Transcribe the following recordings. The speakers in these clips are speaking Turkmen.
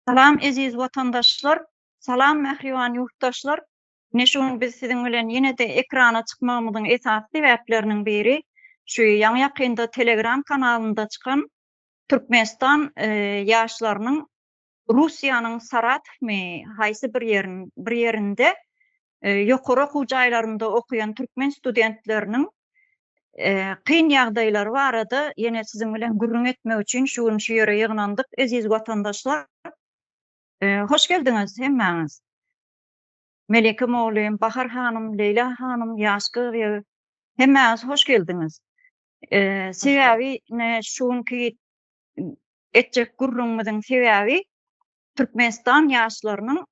Salam eziz watandaşlar, salam mähriban ýurtdaşlar. Ine şu gün biz siziň bilen ýene-de ekrana çykmagymyzyň esasy sebäpleriniň biri şu ýaňy-ýakynda Telegram kanalynda çykan Türkmenistan ýaşlarynyň Russiýanyň Saratowmy haýsy bir ýerin bir ýerinde ýokary okuw jaýlarynda okaýan türkmen studentleriniň kyn ýagdaýlary barada ýene siziň bilen gürrüň etmek üçin şu gün şu ýere ýygnandyk eziz watandaşlar. Hoş geldiňiz hemmäňiz. Meleke mugallym, Bahar hanym, Leýla hanym, ýaş gyz hemmäňiz hoş geldiňiz. Sebäbi ine şu günki etjek gürrüňimiziň sebäbi Türkmenistan ýaşlarynyň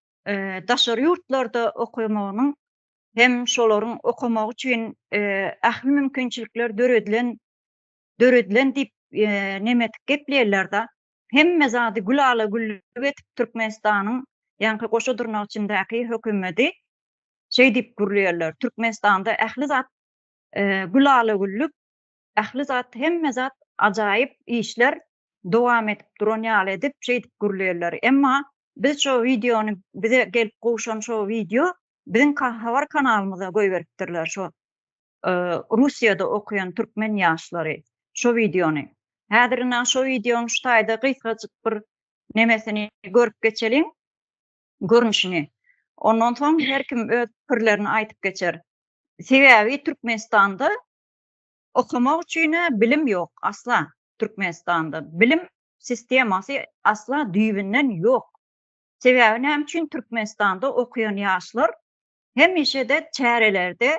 daşary ýurtlarda okamagynyň hem şolaryň okamagy üçin ähli mümkinçilikler döredilen döredilen diýip nemetip gepleýärler-de. Hemme zady gülala-güllük edip Türkmenistanyň ýaňky goşa dyrnak içindäki hökümedi şeý diýip gürleýärler. Türkmenistanda ähli zat gülala-güllük, ähli zat hemme zat ajaýyp işler dowam edip duran ýaly edip şeýdip gürleýärler. Emma biz şo wideony bize gelip gowşan şo wideo biziň habar kanalymyza goýberipdirler şo Russiýada okaýan türkmen ýaşlary şo wideony. Häzir ynha şo wideonyň şu taýda gysgajyk bir nemesini görüp geçeliň, görnüşini. Ondan soň her kim öz pikirlerini aýdyp geçer. Sebäbi Türkmenistanda okamak üçin-ä bilim ýok asla Türkmenistanda. Bilim sistemasy asla düýbünden ýok. Sebäbi näme üçin Türkmenistanda okaýan ýaşlar hemişe-de çärelerde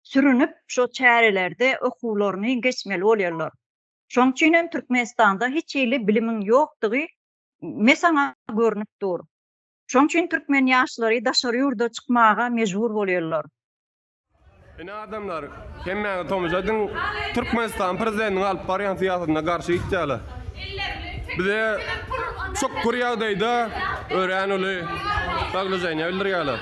sürünip şo çärelerde okuwlaryny geçmeli bolýarlar. Şoň üçin hem Türkmenistanda hiç hili bilimiň ýokdugy mesaňa görnüp dur. Şoň üçin türkmen ýaşlary daşary ýurda çykmaga mejbur bolýarlar. Ine adamlar, hemmäňiz tomaşa ediň, Türkmenistan prezidentiniň alyp barýan syýasatyna garşy gitýärler. Bize çukur ýagdaýda örän uly zaglujeniýa bildirýärler.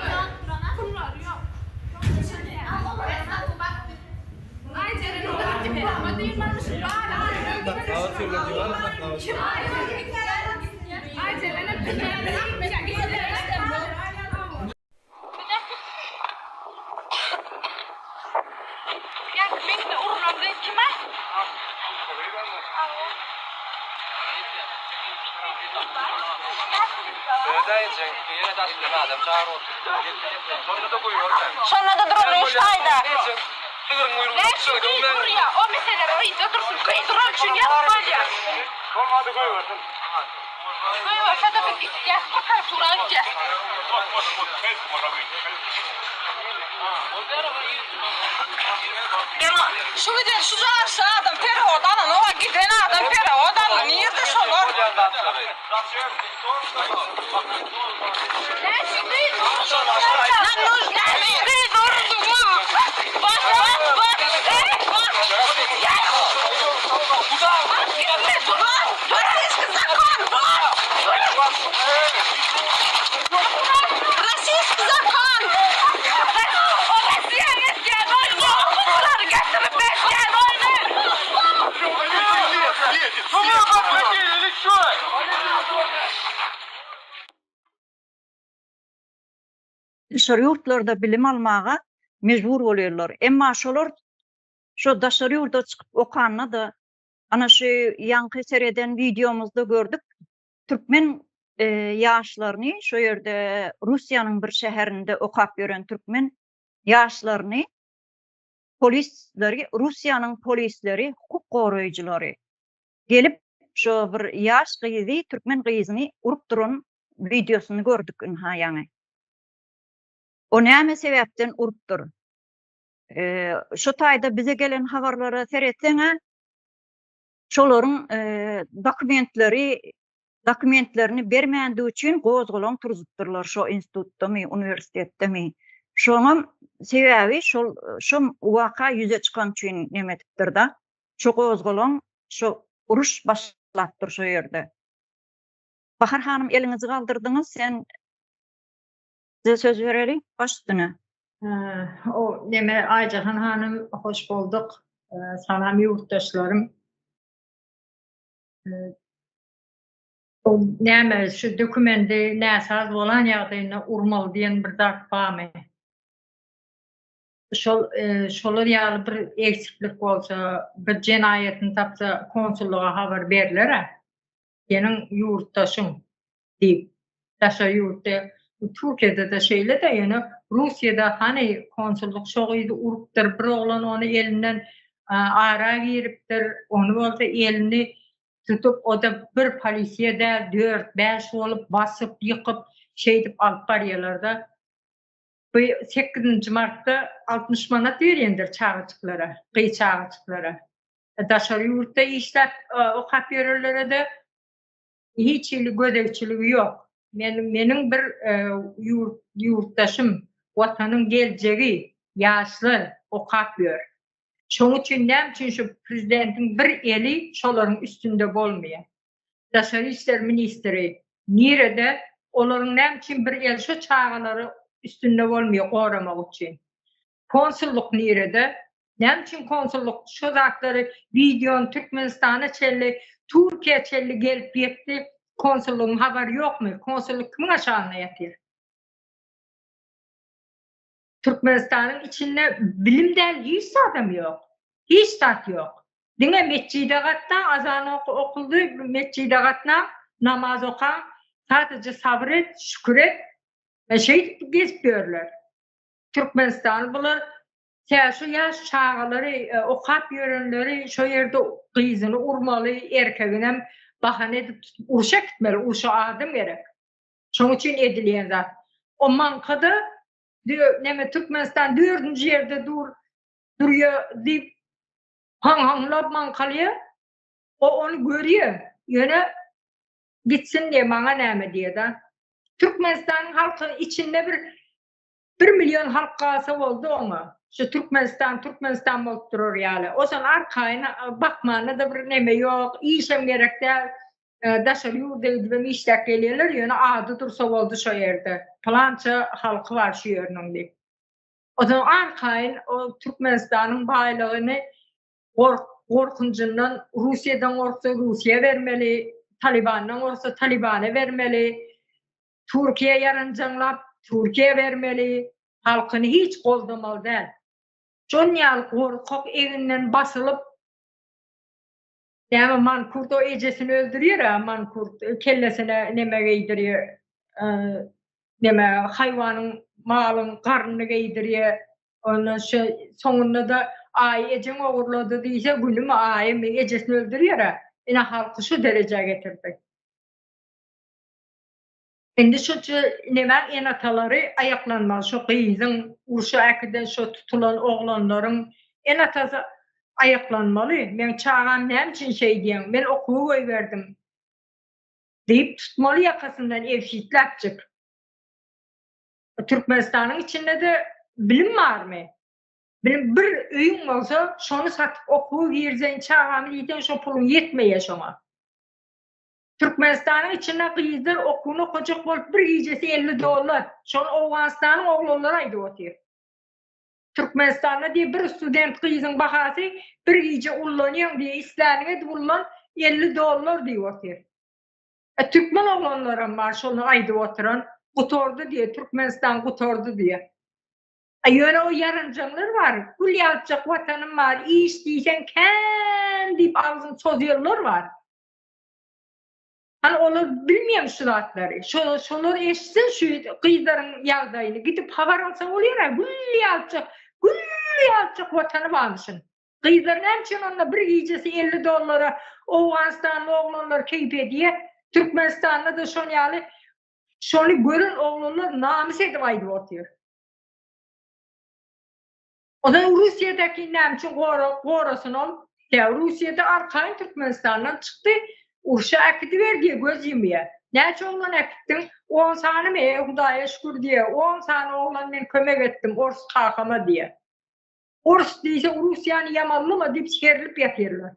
Şonda-da duralyň şu taýda. Şu giden şu jarşy adam perewod alan oa giden adam perewod aldy nirde şolar. Daşary ýurtlarda bilim almaga mejbur bolýarlar. Emma şolar şo daşary ýurda çykyp okanda-da, ana şu ýaňky sereden wideomyzda gördük, türkmen ýaşlaryny şo ýerde Russiýanyň bir şäherinde okap ýören türkmen ýaşlaryny polisleri, Russiýanyň polisleri, hukuk goraýjylary gelip şo bir ýaş gyzy, türkmen gyzyny urup duran wideosyny gördük ynha ýaňy. O näme sebäpden urupdyr? Şo taýda bize gelen habarlara seretseň-ä, şolaryň dokumentleri dokumentlerini bermändigi üçin gozgalaň turzupdyrlar şo institutdamy, uniwersitetdemi. Şoňam sebäbi şol şo waka ýüze çykan üçin neme edipdir-da. Şo gozgalaň, şo uruş başlapdyr şo ýerde. Bahar hanym eliňizi galdyrdyňyz, sen size söz bereli, baş üstüne. O neme Aýjahan hanym hoş bolduk. Salam ýurtdaşlarym. O näme şu dokumendi näsaz bolan ýagdaýynda urmaly diýen bir zat barmy? Şol e, şolar ýaly bir eksiklik bolsa, bir jenaýatyny tapsa konsullyga habar berler-ä. Seniň ýurtdaşyň diýip. Daşary ýurtda Türkiýede-de şeýle-de, ýöne Russiýada hany konsullyk şo gyzy urupdyr, bir oglan ony elinden ara giripdir, ony bolsa elini tutup, o-da bir polisiýa däl, dört-bäş bolup basyp, ýykyp, şeýdip alyp barýarlar-da. Bu sekizinji martda 60 manat berýändir çagajyklara, gyz çagajyklara. Daşary ýurtda işläp, okap ýörenlere-de hiç hili gözegçiligi ýok. Men meniň bir ýurt ýurtdaşym, watanyň geljegi, ýaşlar okap ýör. Şoň üçin näme üçin şu prezidentiň bir eli şolaryň üstünde bolmaýar? Daşary işler ministri nirede? Olaryň näme üçin bir eli şo çagalary üstünde bolmaýar goramak üçin? Konsullyk nirede? Näme üçin konsullyk şo zatlary wideony Türkmenistana çenli, Türkiýä çenli gelip ýetdi, konsullygyň habary ýokmy? Konsullyk kimiň aşagynda ýatyr? Türkmenistanyň içinde bilim däl hiç zadam ýok. Hiç zat ýok. Diňe metjide gatna, azan okuldy, metjide gatna, namaz oka, sadece sabyr et, şükür et. E şeýdip gezip ýörler. Türkmenistan bular tä şu ýaş çagalary e, okap ýörenleri şo ýerde gyzyny urmaly, erkeginem bahana edip urşa gitmeli, urşa adam gerek. Şoň üçin edilýän zat. O maňkada neme Türkmenistan dördünji ýerde dur durýar diýip haň-haňlap maňkalýar. O ony görýär. Ýöne gitsin diýe maňa näme diýe-de. Türkmenistanyň halkynyň içinde bir 1 million halk galsa boldy oňa. Şu Türkmenistan Türkmenistan bolup durar ýaly. Osan arkaýyn bakmana da bir neme ýok, işem gerek däl. Daşary ýurda gidip hem işläp gelýärler, ýöne ady dursa boldy şo ýerde. Pylança halky bar şu ýeriniň diýip. Osan arkaýyn o Türkmenistanyň baýlygyny gorkunjyndan Russiýadan gorksa Russiýa bermeli, Talibandan gorksa Talibana bermeli. Türkiýe ýaranjaňlap Türkiýä bermeli, halkyny hiç goldamaly däl. Şon ýaly gorkak eginden basylyp näme mankurt o ejesini öldürýär-ä mankurt kellesine neme geýdirýär neme haýwanyň malyň garnyny geýdirýär ondan şo soňunda-da aýy ejeň ogurlady diýse günümi aýymy ejesini öldürýär-ä ine halky şu derejä getirdi. Indi şunça nemäň ene-atalary aýaklanmaly şo gyzyň urşa äkiden şo tutulan oglanlaryň ene-atasy aýaklanmaly meň çagam näme üçin şeýdýäň men okuwa goýberdim diýip tutmaly ýakasyndan ebşitläpjik. Türkmenistanyň içinde-de bilim barmy? Bilim bir öýüň bolsa şony satyp okuwa girzeýin çagamy diýseň şo puluň ýetmeýär şoňa. Türkmenistanyň içinde gyzlar okuwyny okajak bolup bir gijesi 50 dollar. Şony Owganystanyň oglanlary aýdyp otyr. Türkmenistanda diýip bir student gyzyň bahasy bir gije ullanýaň diýip isläniňi edip ullan 50 dollar diýip otyr. E, türkmen oglanlaram bar şony aýdyp oturan. Gutardy diýip Türkmenistan gutardy diýip. E, ýöne o ýaranjaňlar bar. Gül ýalyjak watanym bar, iş diýseň kän diýip agzyny çozýanlar bar. Hani olar bilmeýär şu zatlary. Şo şolar eşitsin şu gyzlaryň ýagdaýyny. Gidip habar alsa bolýar-a, gül ýalyjak, gül ýalyjak watany barmyşyn. Gyzlar näme üçin onda bir gijesi 50 dollara Owganystanly oglanlar keýp edýär? Türkmenistanda-da şon ýaly şony gören oglanlar namys edip aýdyp otyr. Ondan Russiýadaky näme üçin gora, gorasyn ol? Ýa Russiýada arkaýyn Türkmenistandan çykdy, urşa äkidiber diýe göz ýumýar. Näçe oglan äkitdiň? 10 sanymy? E, Hudaýa şükür diýe. 10 sany oglan men kömek etdim ors kakama diýe. Ors diýse Russiýany ýamanlama diýip serilip ýatyrlar.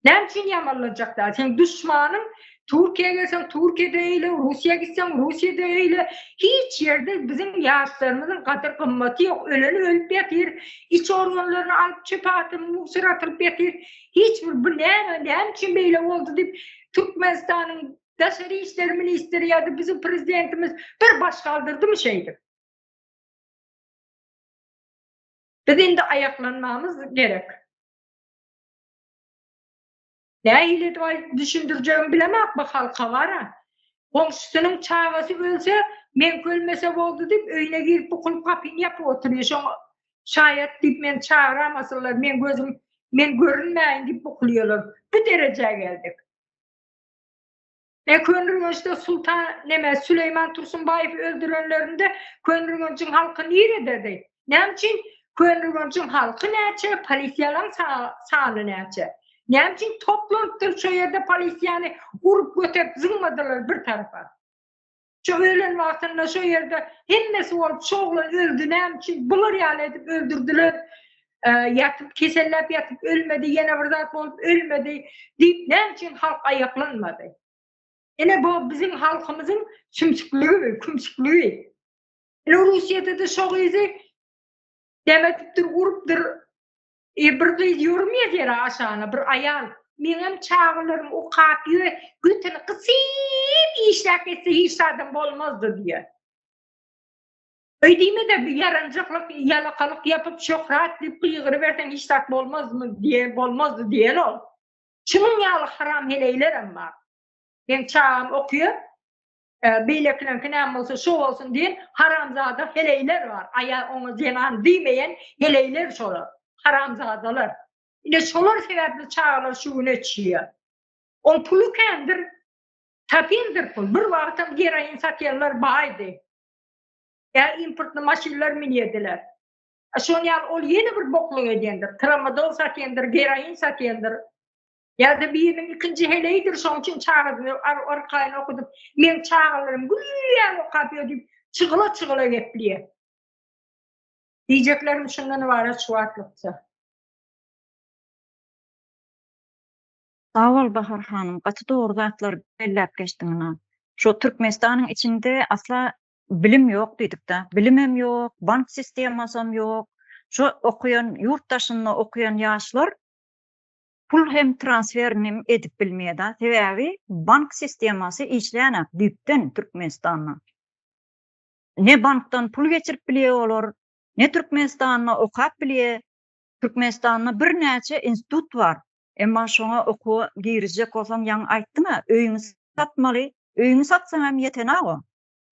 Näme üçin ýamanlajak däl? Seň duşmanyň Türkiýä gelseň Türkiýede eýle, Russiýa gitseň Russiýada eýle. Hiç ýerde biziň ýaşlarymyzyň gadyr gymmaty ýok. Öleni ölüp ýatyr, iç organlaryny alyp çöpe atyp, mugsur atylyp ýatyr. Hiç bir bu näme, näme üçin beýle boldy diýip Türkmenistanyň. Daşary işler ministri ýa-da biziň prezidentimiz bir baş galdyrdymy şeýdip? Biz indi aýaklanmamyz gerek. Nähili edip aýdyp düşündirjegimi bilemok bu halka bara. Goňşusynyň çagasy ölse, meňki ölmese boldy diýip, öýüne girip bukulyp gapyny ýapyp oturýar. Şoňa şaýat diýip meni çagyramasynlar, meň gözüm, men görünmäýin diýip bukulýarlar. Bu derejä geldik. E Köneürgençde Sultan neme Süleýman Tursunbaýewi öldürenlerinde Köneürgenjiň halky nirededi? Näme üçin Köneürgenjiň halky näçe, polisiýalaň sany näçe? Näme üçin toplanypdyr şo ýerde polisiýany urup göterip zyňmadylar bir tarapa? Şo ölen wagtynda şo ýerde hemmesi bolup şo oglan öldi näme üçin bular ýaly edip öldürdiler ýatyp keselläp ýatyp ölmedi ýene bir zat bolup ölmedi diýip näme üçin halk aýaklanmady. Ine bu biziň halkymyzyň sümsükligi kümsükligi. Ine Russiýada-da şo gyzy näme edipdir urupdyr E bir gyz ýörmeýär ýere aşana bir aýal meňem çagalarym okap ýör götüni gysyp işläp geçse hiç zadam bolmazdy diýýär. Öý diýmede bir ýaranjaklyk ýalakalyk ýapyp şöhrat diýip gygyryberseň hiç zat bolmazmy diýen bolmazdy diýen ol. Şunuň ýaly haram heleýlerem bar. Meň çagam okýar beýlekileňki näme bolsa şo bolsun diýen haramzada heleýler bar. Aýal oňa zenan diýmeýän heleýler şolar. Haramzadalar. Ine şolar sebäpli çagalar şu güne çýär. Oň puly kändir. Tapyndyr pul. Bir wagtam geroin satýanlar baýdy. Ýa importny maşynlar münýärdiler. Şon ýaly ol ýene bir bokluk edýändir. Tramadol satýandyr, geroin satýandyr. Ýa-da biriniň ikinji heleýidir, şoň üçin çagasyny arkaýyn okudyp, meň çagalarym gül ýaly okap ýör diýip, çygyla-çygyla gepleýär. Diýjeklerim şundan ybarat şu wagtlykça. Sag bol Bahar hanym gaty dogry zatlary belläp geçdiň ynha. Şo Türkmenistanyň içinde asla bilim ýok diýdikdä. Bilimem ýok, bank sistemasam ýok. Şo okaýan ýurt daşynda okaýan ýaşlar pul hem transferini hem edip bilmeýärda. Sebäbi bank sistemasy işlänok düýpden Türkmenistanda. Ne bankdan pul geçirip bilýär olar, ne Türkmenistanda okap bilýär. Türkmenistanda birnäçe institut bar. Emma şoňa okuwa girizjek bolsaň ýaňy aýtdyň-a, öýüňi satmaly. Öýüňi satsaň hem ýetenak o.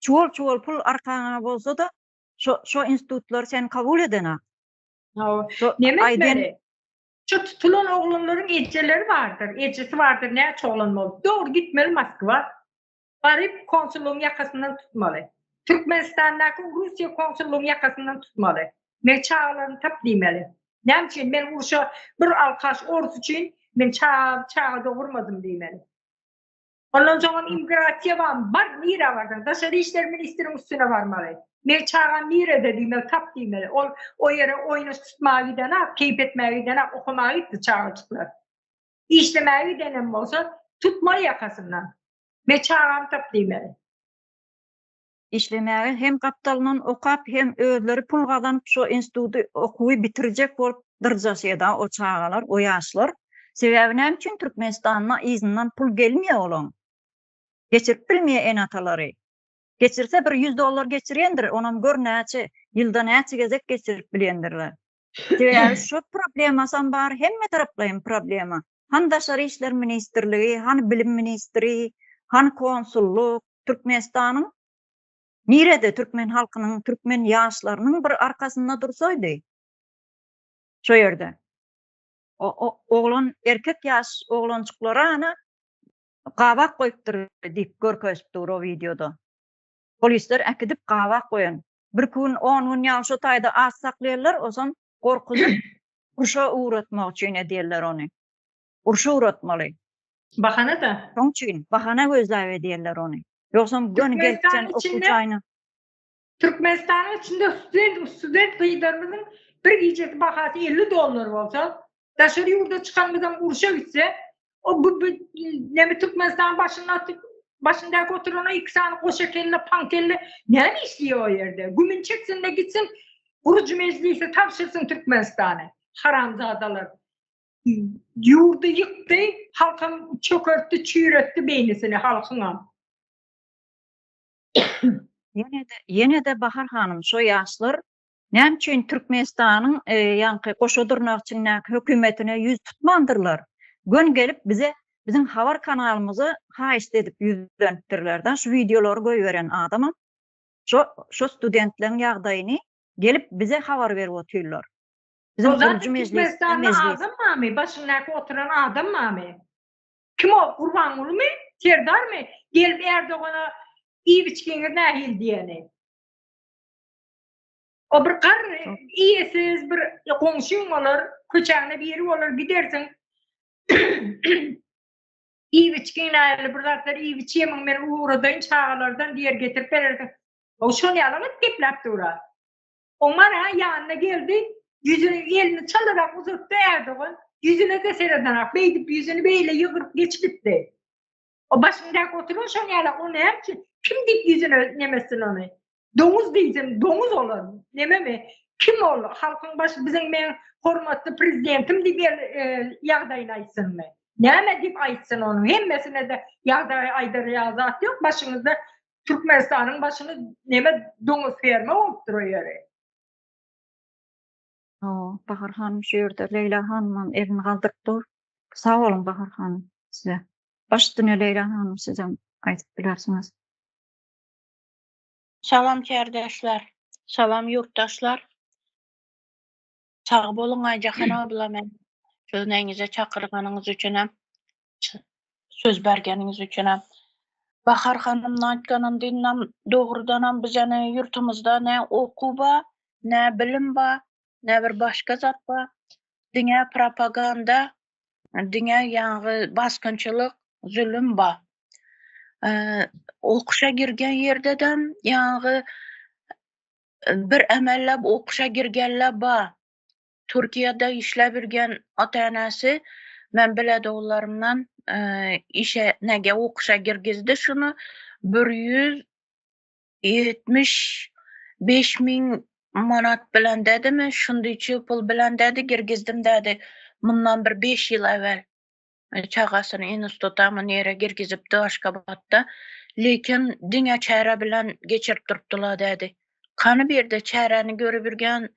Çuwal-çuwal pul arkaňa bolsa-da, şo şo institutlar seni kabul edenak. Hawa. Neme etmeli? Şu tutulan oglanlaryň ejeleri bardyr, ejesi bardyr, näçe oglan bolup. Dogry gitmeli Moskwa. Baryp konsullygyň ýakasyndan tutmaly. Türkmenistandaky Russiýa konsullygyň ýakasyndan tutmaly. Meň çagalarymy tap diýmeli. Näme üçin men urşa bir alkaş orus üçin men çaga çaga dogurmadym diýmeli. Ondan soňam immigrasiýa barmy? Bar, nirä barsaň, daşary işler ministriň üstüne barmaly. Meň çagam nirede diýmeli, tap diýmeli. Ol o ýere oýnaş tutmaga gidenak, keýp etmäge gidenak, okamaga gitdi çagajyklar. Işlemäge gidenem bolsa, tutmaly ýakasyndan. Meň çagamy tap diýmeli. Işlemäge hem gapdalyndan okap hem özleri pul gazanyp şo instituty okuwy bitirjek bolup dyrjaşýada o çagalar o ýaşlar. Sebäbi näme üçin Türkmenistanda yzyndan pul gelmeýä olaň. Geçirip bilmeýä ene atalary. Geçirse bir ýüz dollar geçirýendir onam gör näçe ýylda näçe gezek geçirip bilýendirler. Sebäbi şo problemasam bar hemme taraplaýyn problema. Hany daşary işler ministrligi, hany bilim ministri, hany konsullyk, Türkmenistanyň nirede türkmen halkynyň, türkmen ýaşlarynyň bir arkasynda dursaýdy şo ýerde. O oglan erkek ýaş oglanjyklara ana gabak goýupdyr diýip görkezip dur o wideoda. Polisler äkidip gabak goýan. Bir gün, on gün ýaly şo taýda aç saklaýarlar, ozan gorkuzyp urşa ugratmak üçin edýärler ony. Urşa ugratmaly. Bahana-da. Şoň üçin bahana gözläp edýärler ony. Ýogsam göni gelip sen okuw jaýyna. Türkmenistanyň içinde student student gyzlarymyzyň bir gijesi bahasy 50 dollar bolsa, daşary ýurda çykanymyzam urşa gitse, o bu, bu näme Türkmenistan başynda başyndaky oturan o iki sany goşa kelle, paň kelle näme işleýär o ýerde? Gümün çeksin de gitsin, gurujy mejlise tabşyrsyn Türkmenistany. Haramzadalar. Ýurdy ýykdy, halkam çökertdi, çüýretdi beýnisini halkyňam. Ýene-de, ýene-de Bahar hanym şo ýaşlar näme üçin Türkmenistanyň ýaňky goşa dyrnak içindäki hökümetine ýüz tutmandyrlar? Gön gelip bize biziň habar kanalymyza haýyşt edip ýüzlenipdirler-de, şu wideolary goýberen adamam şo şo studentleň ýagdaýyny gelip bize habar berip otyrlar. Biziň gurujy mejlis Türkmenistanda adam barmy? Başyndaky oturan adam barmy? Kim o? Gurbangulymy? Serdarmy? Gelip Erdogana iýip-içgiňiz nähili diýeni. O bir garry, iýesiz bir goňşyň bolar, köçäňde biri bolar, gidersiň. Iýip-içgiň nähili bir zatlar iýip-içýemiň men ugradaýyn çagalardan diýer getirip berersiň. O şol ýaly gepläp dur-a. Omar-a ýanyna geldi, ýüzüni, elini çalarak uzatdy Erdogan, ýüzüne-de seredenak, beýdip ýüzüni beýle ýygryp geçip gitdi. O başyndäki oturan şoň ýalak, o näme üçin, kim diýip ýüzüne nemetsin ony? Doňuz diýsin, doňuz olar, nememi? Kim ol, halkyň başy, biziň meň hormatly prezidentim diýip el ýagdaýyny aýtsynmy? Näme diýip aýtsyn onuň, hemmesine-de ýagdaý aýdar ýaly zat ýok, başyňyzda Türkmenistanyň başyny neme doňuz ferma bolupdyr o ýeri. Hawa, Bahar hanym şu ýerde Leýla hanymam elini galdyryp dur. Sag boluň Bahar hanym size. Baş üstüne Leýla hanym sizem aýdyp bilersiňiz. Salam kärdeşler. Salam ýurtdaşlar. Sag boluň Aýjahan abla men sözüňize çakyrganyňyz üçinem söz bergeniňiz üçinem. Bahar hanymyň aýtganyndanam dogrudanam bizeni ýurtumyzda ne okuw ba, ne bilim ba, ne bir başga zat ba. Diňe propaganda, diňe ýaňy basgynçylyk, zulum ba. Okuşa girgen ýerdedem ýaňy bir emellep okuşa girgenler ba. Türkiýede işläp ýürgen ata-enesi men biledi ogullarymdan işe nege okuşa girgizdi şuny 175 miň manat bilen dedimi şundyçy pul bilen dedi girgizdim dedi mundan bir 5 ýyl ewel çagasyny institutamy nere girgizipdi Aşgabatda lekin diňe çäre bilen geçirip durupdylar dedi kany bir ýerde çäräni görüp ýürgen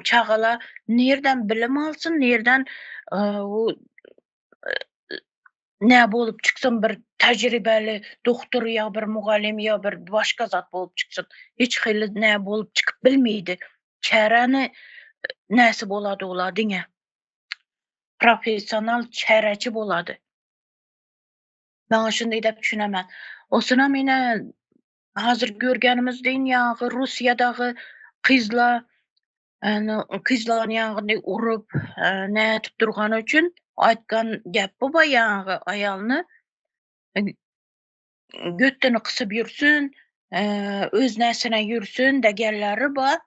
çagalar nirden bilim alsyn nirden u ne bolup çyksyn bir tejribeli doktor ýa bir mugallym ýa bir başga zat bolup çyksyn hiç hili ne bolup çykyp bilmeýdi çäräni näsi bolady olar diňe professional çäreçi bolady. Maňa şunday dep düşünemän. Osunam ine hazir görgenimiz deýin ýagy Russiýadagy gyzla gyzlaryny ýagyny urup nätip durgany üçin aýtgan gep bu ba ýagy aýalyny götüni gysyp ýürsün, öz näsine ýürsün degenleri ba.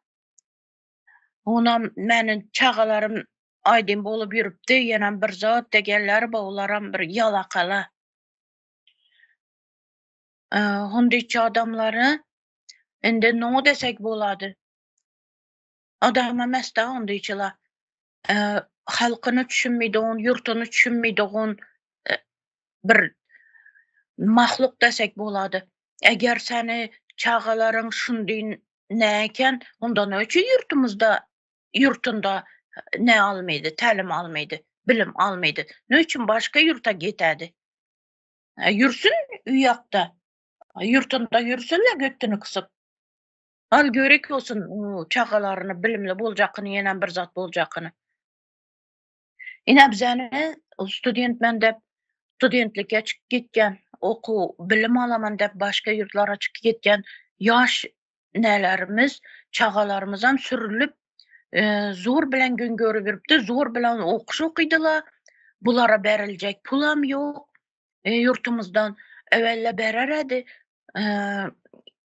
Onam meniň çagalarym aýdym bolup ýürüpdi, ýenem bir zat degenleri ba, olaram bir ýalakala. Hondyçy adamlary indi no desek bolady. Adam emes-de hondyçylar. Halkyny düşünmeýdigon, ýurtuny düşünmeýdigon bir mahluk desek bolady. Eger seni çagalaryň şundy ne eken, onda ne üçin ýurtumyzda ýurtunda ne almaýdy, tälim almaýdy, bilim almaýdy? Ne üçin başga ýurta getädi? Ýürsün uýakda. Ýurtunda ýürsün-le götüni kysyp. Al görek bolsun çagalaryny bilimli boljakyny, ýenem bir zat boljakyny. Ine bizäni student men dep studentlikge çykyp gitýän, okuw, bilim alaman dep başga ýurtlara çykyp gitýän ýaş nelerimiz, çagalarymyzam sürülip zor bilen gün görüp ýürüpdi, zor bilen okuş okydylar. Bulara beriljek pulam ýok. Ýurtumyzdan ewelle berer edi.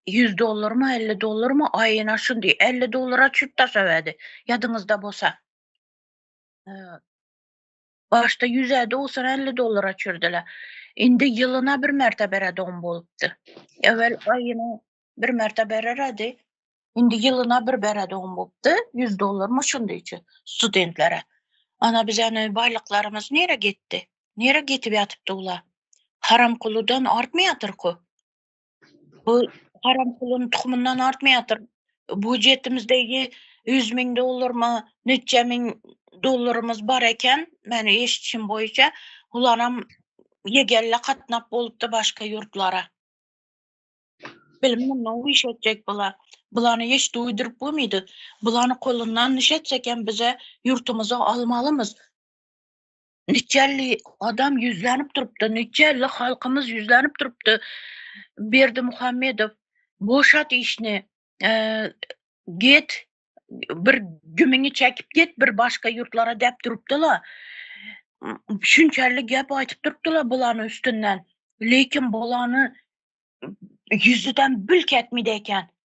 100 dollarmy, 50 dollarmy aýyna şundi 50 dollara çüp taşawerdi. Ýadyňyzda bolsa. Başda 100-e 90-50 dollara çürdüler. Indi ýylyna bir mertebe beredogum bolupdy. Ewel aýyna bir mertebe berer edi. Indi ýylyna bir beredogum bolupdy. 100 dollarmy şundy üçin studentlere. Ana bizäni baýlyklarymyz nirä gitdi? Nirä gitip ýatypdy ula? Haramkuludan artmaýatyrku. Bu haramkuluny tuhumyndan artmaýatyr. Bujetimizdegi 100 müň dollarmy, neçe müň dollarymyz bar eken, meni eşitişim boýunça, ularam ýegelle gatnap bolupdy başga ýurtlara. Bilmem ne iş etjek bular. Bulany hiç duýduryp bolmady. Bulany kolundan iş etsek hem bize ýurtumyzy almalymyz. Niçelli adam ýüzlenip durupdy, niçelli halkymyz ýüzlenip durupdy. Berdimuhamedow boşat işini, e, git bir gümüňi çekip git bir başga ýurtlara dep durupdylar. Şunçalli gep aýtyp durupdylar bulany üstünden. Lekin bulany ýüzüden bülk etmedi eken.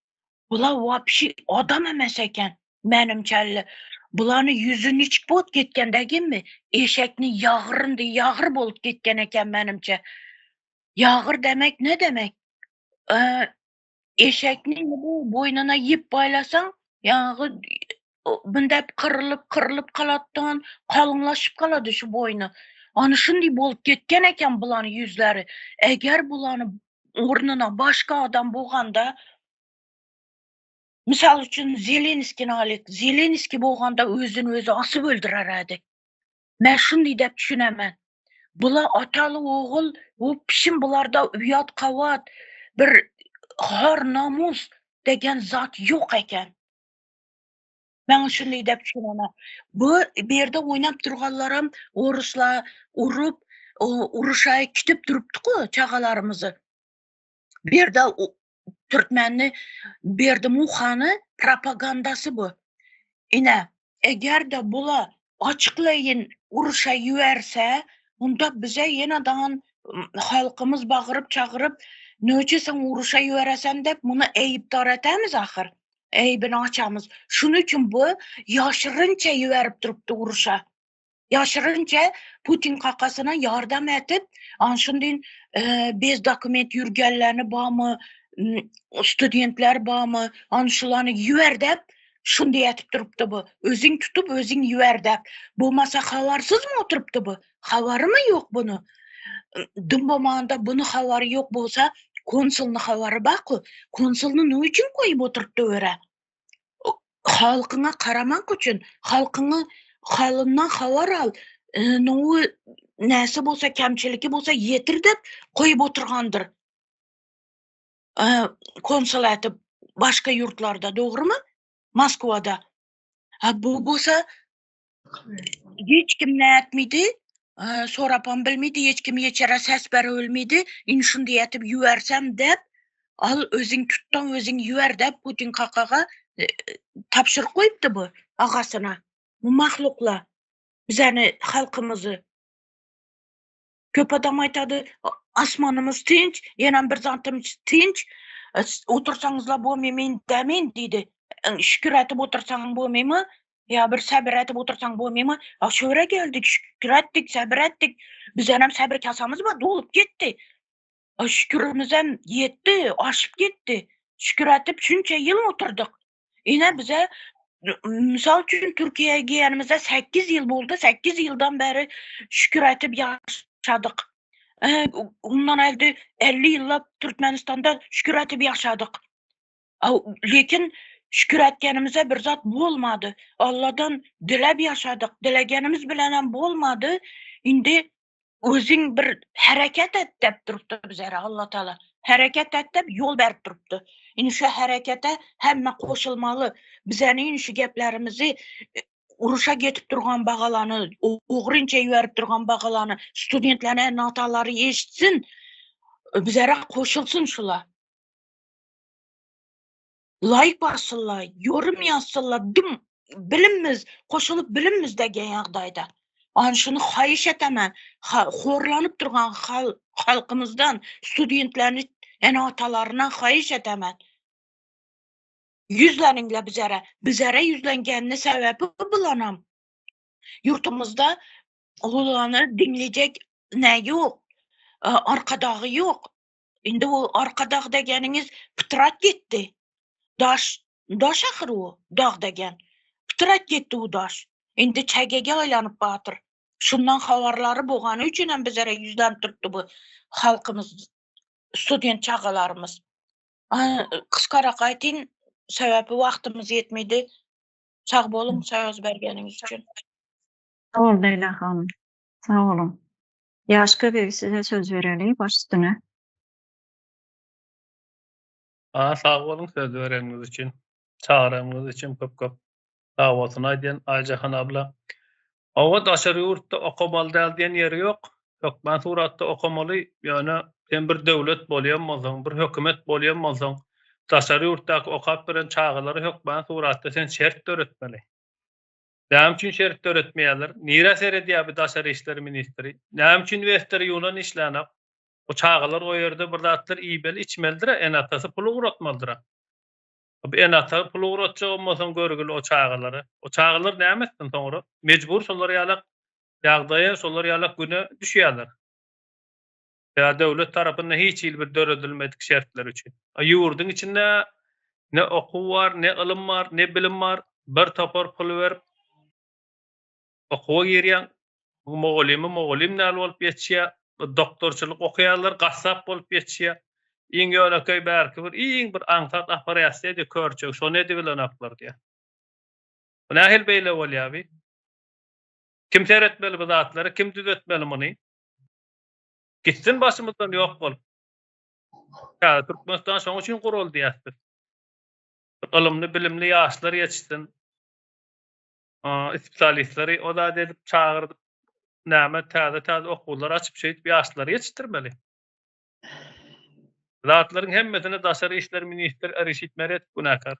Bular wapşi adam emes eken. Menimçelli. Bulany ýüzü niçik bolup gitken degimi? Eşekni ýagyryndy, ýagyr bolup gitken eken menimçe. Ýagyr demek ne demek? Ee, eşekni bu boýnuna ýip baýlasaň, ýaňy bundap kyrylyp kyrylyp galatdan kalynlaşyp galady şu boýny. Ana şunday bolup gitken eken bulany ýüzleri. Eger bulany ornuna başga adam bolganda Misal üçin Zelenskini alyk. Zelenski bolganda özüni özi asyp öldürer edi. Men şunday dep düşünemen. Bula ataly ogul, bu pişim bularda uyat kavat, bir har namus degen zat yok eken. Men şunday dep düşünemen. Bu bir ýerde oýnap durganlaram oruslar urup, uruşa kitip durupdyk çagalarymyzy. Bir ýerde Türkmenni Berdimuhany propagandasy bu. Ine, eger-de bula açyklaýyn uruşa ýüberse, onda bize ýene daňan halkymyz bagyryp çagyryp, Nöçe sen uruşa ýüberesen dep muny eýipdar etemiz ahyr. Eýbini açamyz. Şunuň üçin bu ýaşyrynça ýüberip durupdy uruşa. Ýaşyrynça Putin kakasyna ýardam etip, an şundin e, bez dokument ýürgenlerini bamy, studentler bamy, an şulany ýüber dep, şundy etip durupdy bu. Özüň tutup, özüň ýüber dep. Bolmasa habarsyzmy oturypdy bu? Habarymy ýok bunu? Dym bolmanda bunu habary ýok bolsa, konsulny habary barky. Konsulny ne üçin goýup oturypdy öre? Halkyňa karamak üçin, halkyňy halyndan habar al, e, nowy näse bolsa, kemçiligi bolsa ýetir dep goýup oturgandyr. E, konsul etip başga ýurtlarda, dogrumy? Moskwada. Ha bu bolsa hiç kim ne etmedi? E, sorapam bilmedi, hiç kim ýeçere ses bere bilmedi. In şundy etip ýübersem dep, al özüň tutdan özüň ýüber dep Putin kakaga e, tabşyryk goýupdy bu agasyna. Bu mahlukla bizäni halkymyzy köp adam aýtady, asmanymyz tynç, ýenem bir zatymyz tynç. E, Otursaňyzla bolmaý men demin diýdi. E, Şükür etip otursaň bolmaýmy? Ýa bir sabr etip otursaň bolmaýmy? A şöre geldik, şükür etdik, sabr etdik. Bizenem sabr kasamyz bar, dolup gitdi. A şükürümizem ýetdi, aşyp gitdi. Şükür etip şunça ýyl oturdyk. Ine bize misal üçin Türkiýeye gelmemize 8 ýyl boldy. 8 ýyldan bäri şükür etip ýaşadyk. Ee, ondan elde 50 ýyllap Türkmenistanda şükür etip ýaşadyk. Lekin şükür etkenimize bir zat bolmady. Allah'dan dilep ýaşadyk. Dilegenimiz bilen hem bolmady. Indi özüň bir hereket et dep durupdy bize Allah Taala. Hereket et dep ýol berip durupdy. Indi şu herekete hemme goşulmaly. Bize şu geplerimizi e, uruşa getip durgan bagalany, ogrynça ýerip durgan bagalany, studentlerine natalary eşitsin. Bizere goşulsyn şula. Like bassynlar, yorum ýazsynlar, dim bilimimiz, goşulyp bilimimiz degen ýagdaýda. An şuny haýyş etemen, horlanyp durgan hal, halkymyzdan, studentlerini ene atalaryna haýyş etemen. Ýüzleniňle bizere, bizere ýüzlengenini sebäbi bulanam. Ýurtumyzda ulany diňlejek ne ýok, e, arkadagy ýok. Indi o arkadag degeniňiz pytrat gitdi. Daş, daş ahyr o, dag degen. Pytrat gitdi o daş. Indi çägege aýlanyp batyr. Şundan habarlary bolgany üçin hem bizlere ýüzlenip durupdy bu halkymyz, student çagalarymyz. Gysgarak aýtyn, sebäbi wagtymyz ýetmedi. Sag boluň söz bergeniňiz üçin. Sag bol Leýla hanym. Sag boluň. Ýaşka beg size söz bereli baş üstüne. A sag boluň söz bereniňiz üçin. Çagyranyňyz üçin köp köp sag bolsun aýdýan Aýjahan abla. Hawa daşary ýurtda okamaly däl diýen ýeri ýok. Hökman suratda okamaly, ýöne sen bir döwlet bolýan bolsaň, bir hökümet bolýan bolsaň, daşary ýurtdaky okap ýören çagalara hökman suratda sen şert döretmeli. Näme üçin şert döretmeýärler? Nirä seredýär bu daşary işler ministri? Näme üçin Wester Ýunan işlänok? O çagalar o ýerde bir zatlar iýmeli, içmelidir-ä, ene-atasy pul ugratmalydyr-a. Bu ene-ata pul ugratjak bolmasaň görgüli o çagalara. O çagalar näme etsin soňra? Mejbur şolar ýalak ýagdaýa, şolar ýalak güne düşýärler. Ýa döwlet tarapyndan hiç hili bir döredilmedik şertler üçin. A ýurduň içinde ne okuw bar, ne ylym bar, ne bilim bar. Bir topar pul berip okuwa girýäň. Bu mugallymy mugallym däl bolup ýetişýär. Bu doktorçylyk okaýarlar, gassap bolup ýetişýär. Iň ýönekeý bärki bir iň bir aňsat operasiýa diýýär, körçegi, şony edibilenoklar diýýär. Bu nähili beýle bolýar bi? Kim seretmeli bu zatlara, kim düzetmeli muny? Gitsin başymyzdan ýok bolup. Täze Türkmenistan şoň üçin guruldy diýýäs biz. Ylymly, bilimli ýaşlar ýetişsin. Spesialistleri o zat edip çagyrdyp näme täze-täze okuwlar açyp şeýdip ýaşlary ýetişdirmeli. Zatlaryň hemmesine daşary işler ministri Reşit Meredow günäkär.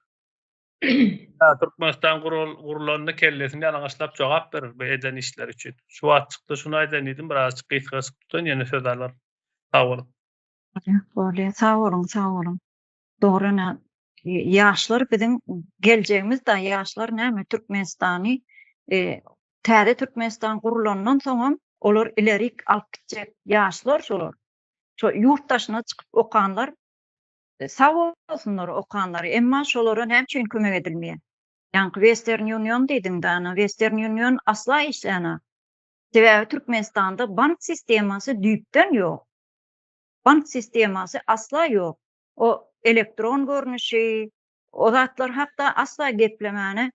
Türkmenistan gurulanda kellesini ýalaňaçlap jogap berer bu eden işleri üçin. Şu wagt çykdy şuny aýdaýyn diýdim birazajyk gysgaçyk tutan ýene söz alaryn. Sag boluň. Bolýa sag boluň sag boluň. Dogry ene ýaşlar biziň geljegimiz da ýaşlar näme Türkmenistany täze Türkmenistan gurulandan soňam olar ilerik alyp gitjek ýaşlar şolar. Şo ýurt daşyna çykyp okanlar Sag bolsunlar okanlary, emma şolara näme üçin kömek edilmeýär? Ýaňky Western Union diýdiň dana, Western Union asla işlänok. Sebäbi Türkmenistanda bank sistemasy düýpden ýok. Bank sistemasy asla ýok. O elektron görnüşi, o zatlar hakda asla geplemäne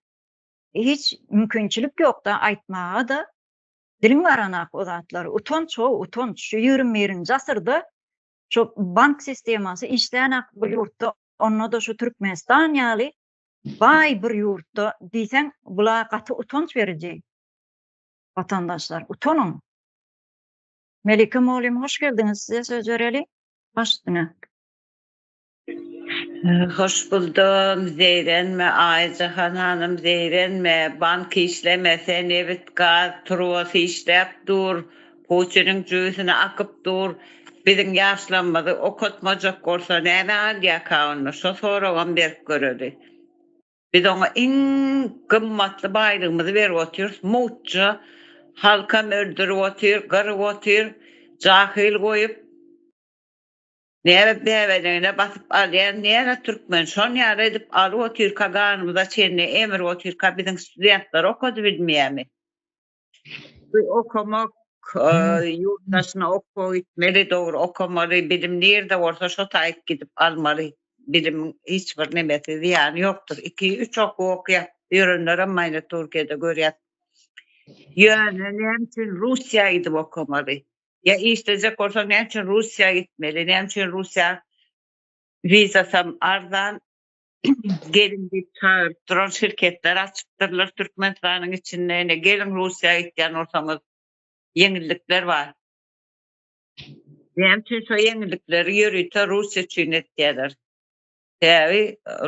hiç mümkinçilik ýokda aýtmaga-da diliň baranak o zatlary. Utanç ho, utanç. Şu 21-nji asyrda Şu bank sistemasy işlänak bu ýurtda onda-da şu Türkmenistan ýaly baý bir ýurtda diýseň bula gaty utanç beriji watandaşlar utanyň. Melike mugallym hoş geldiňiz size söz bereli baş üstüne. Hoş buldum zeýrenme Aýjahan hanym zeýrenme bank işlemese nebit gaz turbasy işläp dur Putiniň jübüsine akyp dur biziň ýaşlarymyzy okatmajak bolsa näme alýaka onda şo soragam berip göreli biz oňa iň gymmatly baýlygymyzy berip otyrys mugtja halkam öldürip otyr gyryp otyr jahyl goýup Näme bäbenegine basyp alýan näme türkmen şon ýaly edip alyp otyrka ganymyza çenli emrip otyrka biziň studentler okadybilmeýämi? Bu okamak ýurt daşyna okuwa gitmeli dogry okamaly bilim nirde bolsa şo taýyk gidip almaly bilimiň hiç bir nemesi zyýany ýokdur iki üç okuw okýap ýörenlerem maýna Türkiýede görýäs ýöne näme üçin Russiýa gidip okamaly Ýa işlejek bolsaň näme üçin Russiýa gitmeli? Näme üçin Russiýa wizasam arzan geliň diýip çagyryp duran şirketler açypdyrlar Türkmenistanyň içinde. Ine geliň Russiýa gitýän bolsaňyz ýeňillikler bar. Näme üçin şo ýeňillikleri ýörite Russiýa üçin etýärler? Sebäbi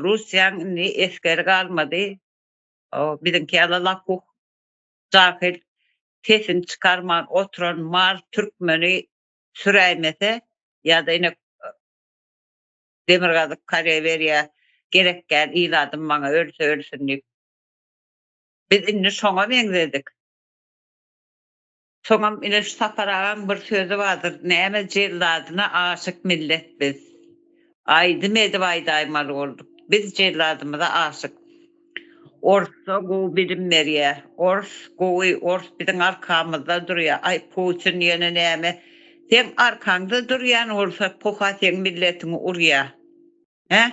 Russiýaň indi esgeri galmady. O biziňki ýaly lapuh jahyl sesini çykarman oturan mal türkmeni süräýmese ýa-da ine Demirgazyk Koreýa berýär gerek däl iladym maňa ölse ölsün diýip. Biz indi şoňa meňzedik. Soňam ine şu Sapar agaň bir sözi bardyr näme jelladyna aşyk millet biz. Aýdym edip aýdaýmaly bolduk. Biz jelladymyza aşyk. Orsda gowy bilim berýä. Ors gowy, ors biziň arkamyzda durýa. Aý Putin ýene näme? Seň arkaňda durýan bolsa poha seň milletiňi urýa. Hä?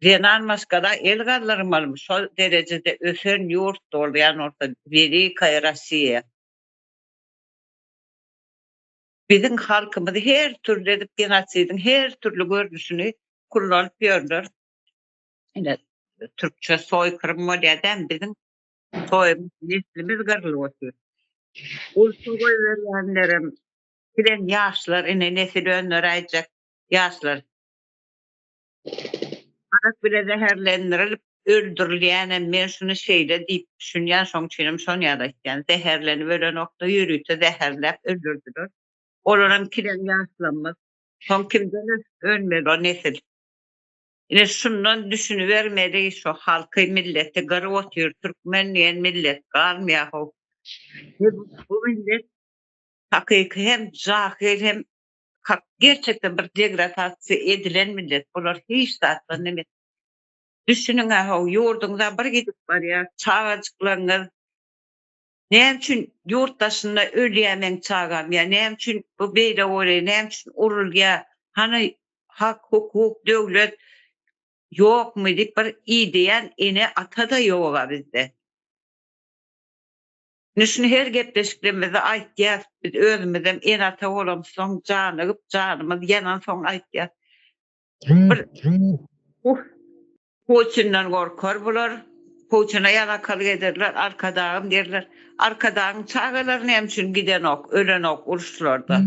Zenan maşgala el galdyrmalymy şo derejede ösen ýurt bolýan bolsa Welikaýa Rossiýa. Biziň halkymyzy her türli edip genosidiň her türli görnüşini kullanyp ýörler. Ine türkçe soýkyrym bolýar dämi biziň soýumyz neslimiz gyrlyp otyr. Urşa goýberýänlerem bilen ýaşlar ine nesil öndüräýjek ýaşlar. Arak bile zäherlendirilip öldürilýänem men şuny şeýle diýip düşünýän şoň üçinem şony ýaly aýtýan zäherlenip ölenokda ýörite zäherläp öldürdiler. Olaram kileň ýaşlarymyz. Soň kimden önmeli o nesil. Ine şundan düşünibermeli şo halky milleti gyryp otyr türkmen diýen millet galmaýar how. Bu millet hakyky hem jahyl hem gerçekden bir degradasiýa edilen millet bular hiç zatdan neme düşüniňä how ýurduňyza bir gidip barýar çagajyklaryňyz näme üçin ýurt daşynda ölýä meň çagam ýa näme üçin bu beýle bolýa näme üçin urulýa hany hak hukuk döwlet ýokmy diýip bir ideýän ene ata-da ýoga bizde. Indi şuny her gepleşiklerimizde aýtýas, biz özümizem ene-ata bolamyzsoň, janygyp, janymyz ýanansoň aýtýas. Bir Putinden gorkar bular, Putine ýalakalyk ederler, Arkadagym diýerler. Arkadagyň çagalary näme üçin gidenok, ölenok uruşlarda?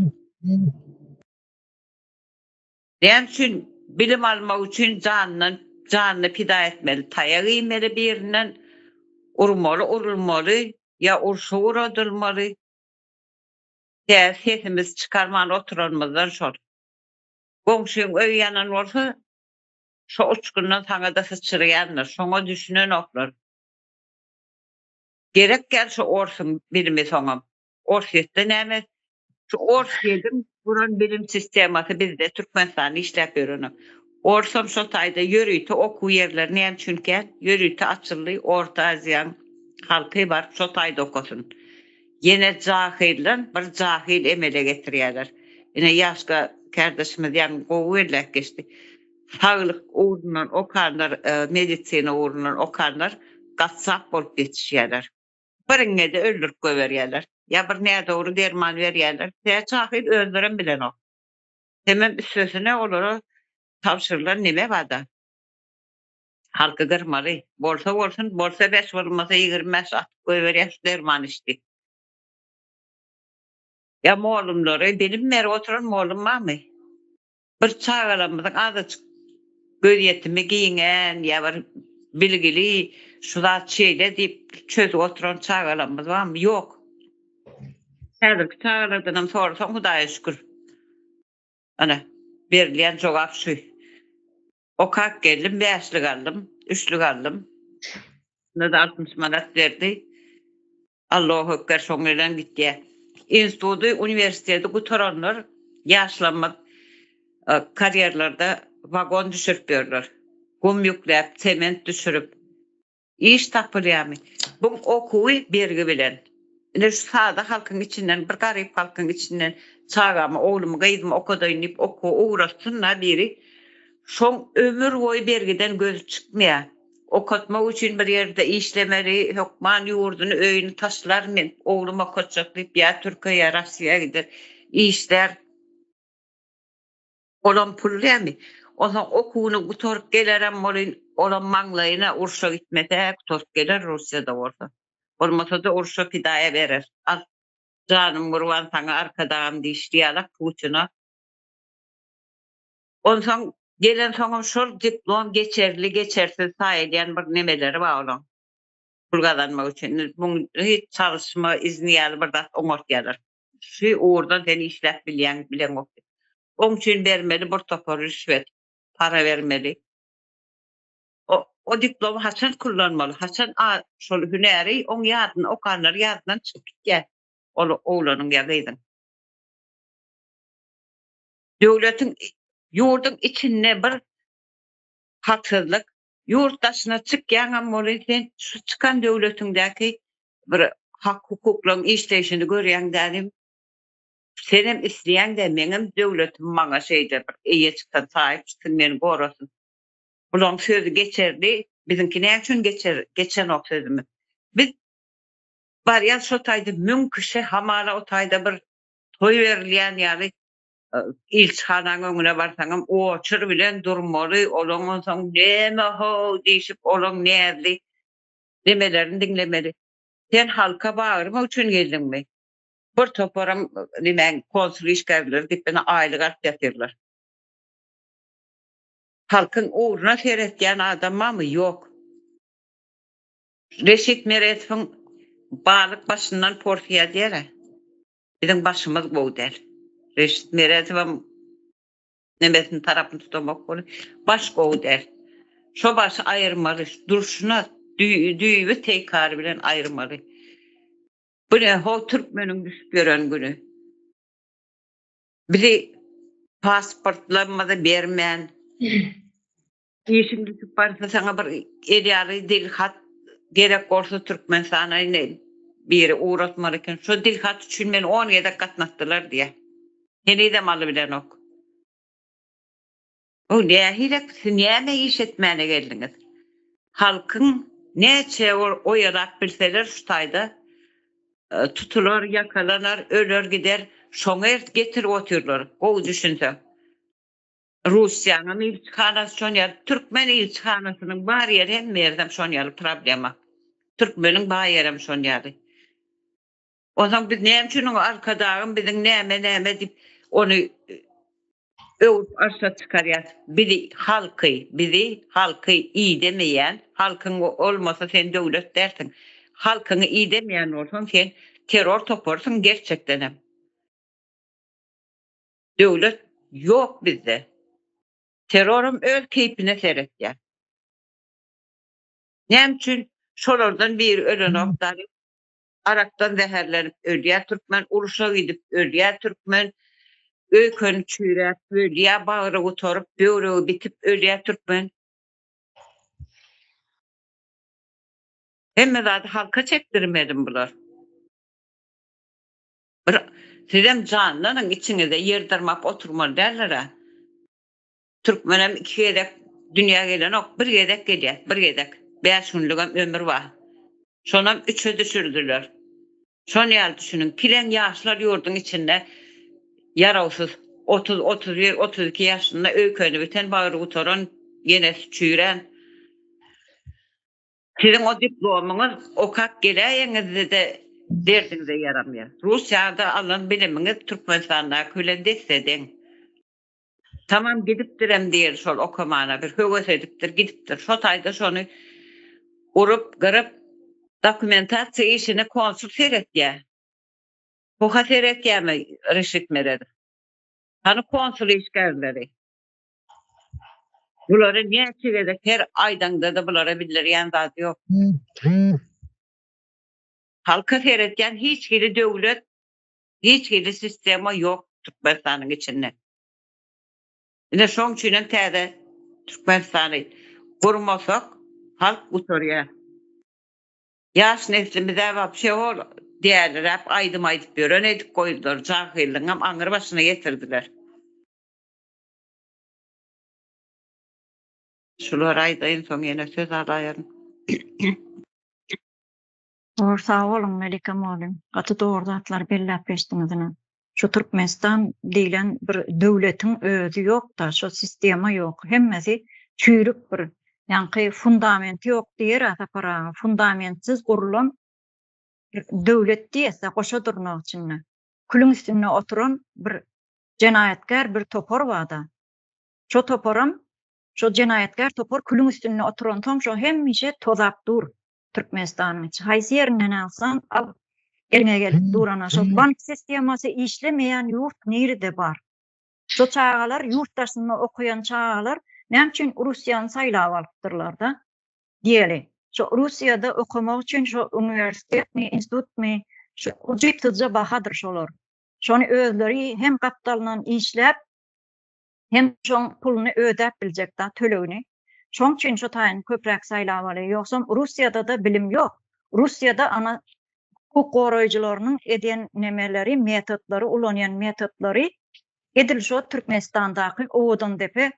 Näme üçin bilim almak üçin janyndan janyny pida etmeli, taýak iýmeli birinden, urmaly, urulmaly ýa urşa ugradylmaly? Tä sesimizi çykarman oturanymyzdan şol. Goňşyň öýi ýanan bolsa, şo uçgundan saňa-da syçraýandyr. Şoňa düşünenoklar. Gerek däl şo orsuň bilimi soňam. Orsýetde näme? Şu Orsýediň guran bilim sistemasy bizde Türkmenistanda işläp ýörenok. Orsam şo taýda ýörite okuw ýerleri näme üçin kän? Ýörite açyldy, Orta Aziýaň halky baryp şo taýda okasyn. Ýene jahyldan bir jahyl emele getirýärler. Ine Ýaşka kärdeşimiz ýaňy gowy belläp geçdi. Saglyk ugrundan okanlar, medisina ugrundan okanlar gassap bolup ýetişýärler. Bir iňňede öldürip goýberýärler. Ýa bir nädogry derman berýärler. Tä jahyl özlerem bilenok. Hemem üstesine olara tabşyrylan neme barda. Halky gyrmaly. Bolsa bolsun, bolsa bäş, bolmasa 25 atyp goýberýär şu derman iç diýip. Ýa mollumlary bilim berip oturan mollum barmy? Bir çagalarymyzyň azajyk gözýetimi giňän ýa bir bilgili şu zat şeýle diýip çözüp oturan çagalarymyz barmy? Ýok. Häzirki çagalardanam sorasaň Hudaýa şükür. Ana, berilýän jogap şu. Okap geldim, bäşlik aldym, üçlük aldym. Şunda-da 60 manat berdi. Allahu ekber şoň bilen gitýä. Institudy, uniwersiteti gutaranlar ýaşlarymyz karýerlerde wagon düşürip ýörler. Gum ýükläp, sement düşürip. Iş tapylýarmy? Buň okuwy bergi bilen. Ine şu sada halkyň içinden, bir garyp halkyň içinden çagamy, oglumy, gyzymy okadaýyn diýip okuwa ugratsyn-da biri, şoň ömür boýy bergiden gözi çykmaýar. Okatmak üçin bir ýerde işlemeli, hökman ýurduny, öýüni taşlar, men oglum okatjak diýip ýa Türkiýä, ýa Russiýa gider, işlär. Olam pul dälmi? Onsoň okuwyny gutaryp gelerem welin, olam maňlaýyna urşa gitmese, gutaryp geler Russiýada bolsa. Bolmasa-da urşa pidaýa berer. Al, janym gurban saňa arkadagym diýişli ýalak Putina. Onsoň gelensoňam şol diplom geçerli, geçersiz saýylýan bir nemeleri bar olaň. Pul gazanmak üçin. Muň hiç çalyşma izni ýaly bir zat oňartýarlar. Şu ugurdan sen işläp bilýäň, bileňok diýip. Oň üçin bermeli bir topar rüşwet, para bermeli. O, o diplomy haçan kullanmaly, haçan a, şol hünäri oň ýadynda, okanlary ýadyndan çykyp gitýär. Ol oglanyň ýa gyzyň. Döwletiň, ýurduň içinde bir haksyzlyk. Ýurt daşyna çykýaňam welin sen şu çykan döwletiňdäki bir hak-hukuklaryň işleýşini görýäň dälim. Senem isleýäň-dä meňem döwletim maňa şeýle bir eýe çyksyn, saýyp çyksyn, meni gorasyn. Bulaň sözi geçerli, biziňki näme üçin geçer, geçenok sözümiz. Biz barýas şo taýda müň kişi hamala o taýda bir toý berilýän ýaly ilçihanaň öňüne barsaňam oçur bilen durmaly, olaň onsoň näme how diýşip olaň näzli nemelerini diňlemeli. Sen halka bagyrmak üçin geldiňmi? Bir toparam nemäň konsul işgärleri diýip ine aýlyk alyp ýatyrlar. Halkyň ugruna seretýän adam barmy? Ýok. Reşit Meredowyň balyk başyndan porsyýa diýer-ä. Biziň başymyz gowy däl. Reşit Meredowam nemesini tarapyny tutamok weli, baş gowy däl. Şo başy aýyrmaly, durşuna düýbi teýkary bilen aýyrmaly. Bu ne ho türkmeniň düşüp ýören güni. Bizi pasportlarymyzy bermän, Işiň düşüp barsa saňa bir el ýaly dil hat gerek bolsa Türkmenistana ine biri ugratmaly eken. Şo dil hat üçin meni on gezek gatnatdylar diýýär. Henizem alybilenok. Bu nähilek siz näme iş etmäne geldiňiz? Halkyň näçe oýalap bilseler şu taýda tutular, ýakalanar, öler gider. Şoňa getirip otyrlar gowy düşünseň. Russiýanyň ilçihanasy şon ýaly, türkmen ilçihanasynyň bar ýeri hemme ýerdem şon ýaly problema. Türkmeniň bar ýerem şon ýaly. Onsoň biz näme üçin oňa Arkadagym biziň näme näme diýip ony öwüp arşa çykarýas. Bizi halky, bizi halky idemeýän, halkyň bolmasa sen döwlet dälsiň. Halkyňy idemeýän bolsaň sen terror toparsyň gerçekdenem. Döwlet ýok bizde. Terroram öz keýpine seretýär. Näme üçin şolardan biri ölenok dary? Arakdan zäherlenip ölýär türkmen, uruşa gidip ölýär türkmen, öýkeni çüýräp ölýär, bagry gutaryp, böwregi bitip ölýär türkmen. Hemme zady halka çekdirmedim bular. Bir sizem janlanyň içiňizde ýer dyrmap oturmaly däldir-ä. Türkmenem iki gezek dünýä gelenok, bir gezek gelýär, bir gezek. Bäş günlügem ömür bar. Şonam üçe düşürdiler. Şon ýaly düşüniň, kileň ýaşlar ýurduň içinde ýarawsyz. Otuz, 31, 32 ýaşynda öýkeni biten, bagry gutaran, ýenesi çüýrän. Siziň o diplomyňyz okap geläýeňizde-de derdiňize ýaramýar. Russiýada alan bilimiňiz Türkmenistandaky bilen desse-deň. Tamam gidipdirem diýeli şol okamana bir höwes edipdir gidipdir. Şo taýda şony urup gyryp dokumentasiýa işine konsul seretýär. Poha seretýärmi Reşit Meredow? Hany konsul işgärleri? Bulary näçe gezek her aýdaňda-da bulara bildirýän zady ýok. Halka seretýän hiç hili döwlet, hiç hili sistema ýok Türkmenistanyň içinde. Ine şoň üçinem täze Türkmenistany gurmasak halk gutarýar. Ýaş neslimiz-ä wapşe ol däliräp aýdym aýdyp ýören edip goýdular, jahyllygyňam aňry başyna ýetirdiler. Şulary aýdaýyn soň ýene söz alaýaryn. Dogry sag boluň Melike mugallym. Gaty dogry zatlary belläp geçdiňiz ine. Şu Türkmenistan diýlen bir döwletiň özi ýokda, şo sistema ýok. Hemmesi çüýrük bir ýaňky fundamenti ýok diýer-ä Sapar aga. Fundamentsiz gurulan bir döwlet diýese goşa durnak içinde. Külüň üstünde oturan bir jenaýatkär bir topar barda. Şo toparam, şo jenaýatkär topar külüň üstünde oturansoň şo hemişe tozap dur Türkmenistanyň içi. Haýsy ýerinden alsaň al eliňe gelip dur ana şo bank sistemasy işlemeýän ýurt nirede bar. Şo çagalar ýurt daşynda okaýan çagalar näme üçin Russiýany saýlap alypdyrlarda diýeli. Şo Russiýada okamak üçin şo uniwersitetmi, institutmy şo ujypsyzja bahadyr şolar. Şony özleri hem gapdalyndan işläp, hem şoň puluny ödäp biljek da tölegini. Şoň üçin şo taýyny köpräk saýlap alýar. Ýogsam Russiýada-da bilim ýok. Russiýada ana hukuk goraýjylarynyň edýän nemeleri, metodlary, ulanýan metodlary edil şo Türkmenistandaky Owadandepe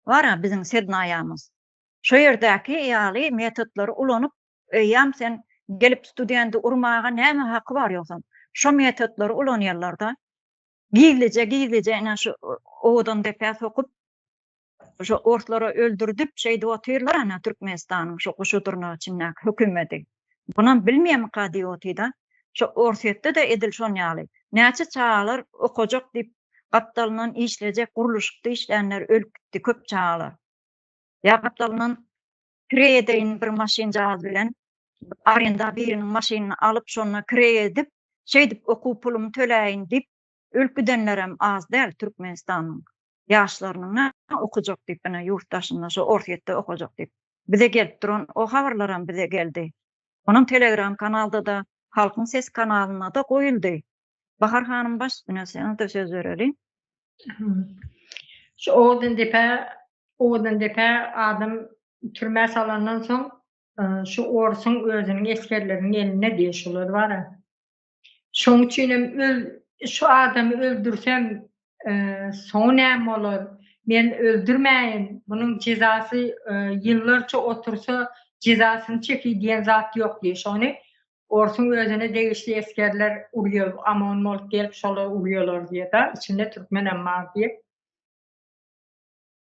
bar-a biziň Sednaýamyz. Şo ýerdäki ýaly metodlary ulanyp, eýýäm sen gelip studenti urmaga näme haky bar ýogsam. Şo metodlary ulanýarlar-da. Gizlije, gizlije ine şu Owadandepä sokup, şo orslara öldürdip şeýdip otyrlar ana Türkmenistanyň şo guşa dyrnak içindäki hökümedi. Bunam bilmeýärmika diýip otyda. Şo Orsýetde-de edil şon ýaly. Näçe çagalar okajak diýip gapdalyndan işlejek gurluşykda işlänler ölüp gitdi köp çagalar. Ýa gapdalyndan kireý edeýin bir maşynjagaz bilen arenda biriniň maşynyny alyp şonda kireý edip şeýdip okuw pulumy töläýin diýip ölüp gidenlerem az däl Türkmenistanyň. Ýaşlarynyň okajak diýip ine ýurt daşynda şo Orsýetde okajak diýip bize gelip duran o habarlaram bize geldi. Onam telegram kanalda-da Halkyň sesi kanalynda-da goýuldy. Bahar hanym baş üstüne saňa-da söz bereli. Şu Owadandepä Owadandepä adam türmä salandan soň şu orsuň özüniň esgerleriniň elinde diýe şular bara. Şoň üçinem öl şu adamy öldürsem soňy näme bolar? Men öldürmäýin, munuň jezasy ýyllarça otursa jezasyny çekiý diýen zat ýok diýe. Şony orsuň özüne degişli esgerler urýar, OMON bolup gelip şolar urýarlar diýe-de, içinde türkmenem bar diýe.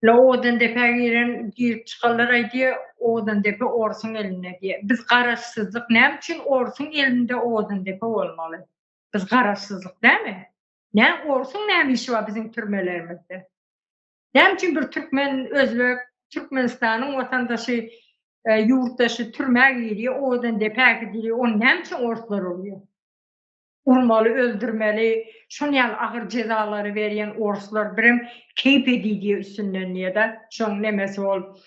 La Owadandepä giren girip çykanlar aýdýa Owadandepe orsuň elinde diýe. Biz garaşsyzlyk näme üçin orsuň elinde Owadandepe bolmaly? Biz garaşsyzlyk dämi? Nä orsuň näme işi bar biziň türmelerimizde? Näme üçin bir türkmen, özbek, Türkmenistanyň watandaşy, ýurtdaşy türmä girýär, Owadandepä äkidilýär, ony näme üçin orslar urýar? Urmaly öldürmeli şon ýaly agyr jezalary berýän orslar birem keýp edýdýä üstünden diýeda şoň nemesi bolup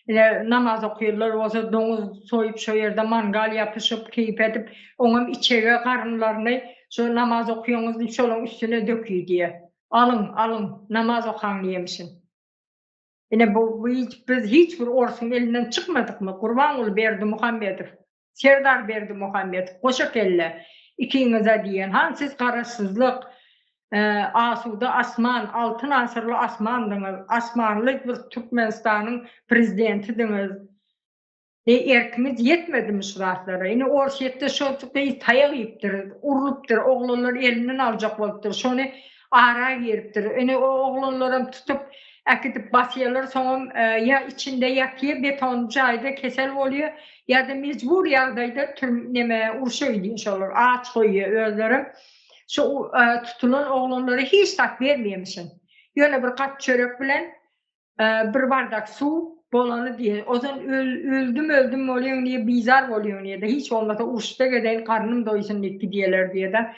ine namaz okyýanlar bolsa doňuz soýup şo ýerde mangal ýapyşyp keýp edip oňam içege garynlaryny şo namaz okyýaňyz diýip şolaň üstüne dökýdýä alyň alyň namaz okaň diýemişin. Ine bu bu hiç biz hiç bir orsuň elinden çykmadykmy Gurbanguly Berdimuhamedow Serdar Berdimuhamedow goşa kelle ikiňize diýen han siz garaşsyzlyk asuda asman altyn asyrly asmandyňyz asmanly bir Türkmenistanyň prezidentidiňiz E erkiňiz ýetmedimi şu zatlara? Ine Orsýetde şo gyz taýak iýipdir, urlupdyr, oglanlar elinden aljak bolupdyr, şony ara giripdir. Ine o oglanlaram tutup äkidip basýarlar, soňam ýa içinde ýatýar beton jaýda kesel bolýar, ýa-da mejbur ýagdaýda türm neme urşa gidýär şolar, aç goýýar özlerem. Şo tutulan oglanlara hiç zat bermeýärmişin. Ýöne bir gap çörek bilen Bir bardak suw bolany diýe. Ozan öldüm öldüm bolýaň diýe bizar bolýaň diýe-de. Hiç bolmasa uruşda gezeýin garnym doýsun diýip gidýeler diýe-de.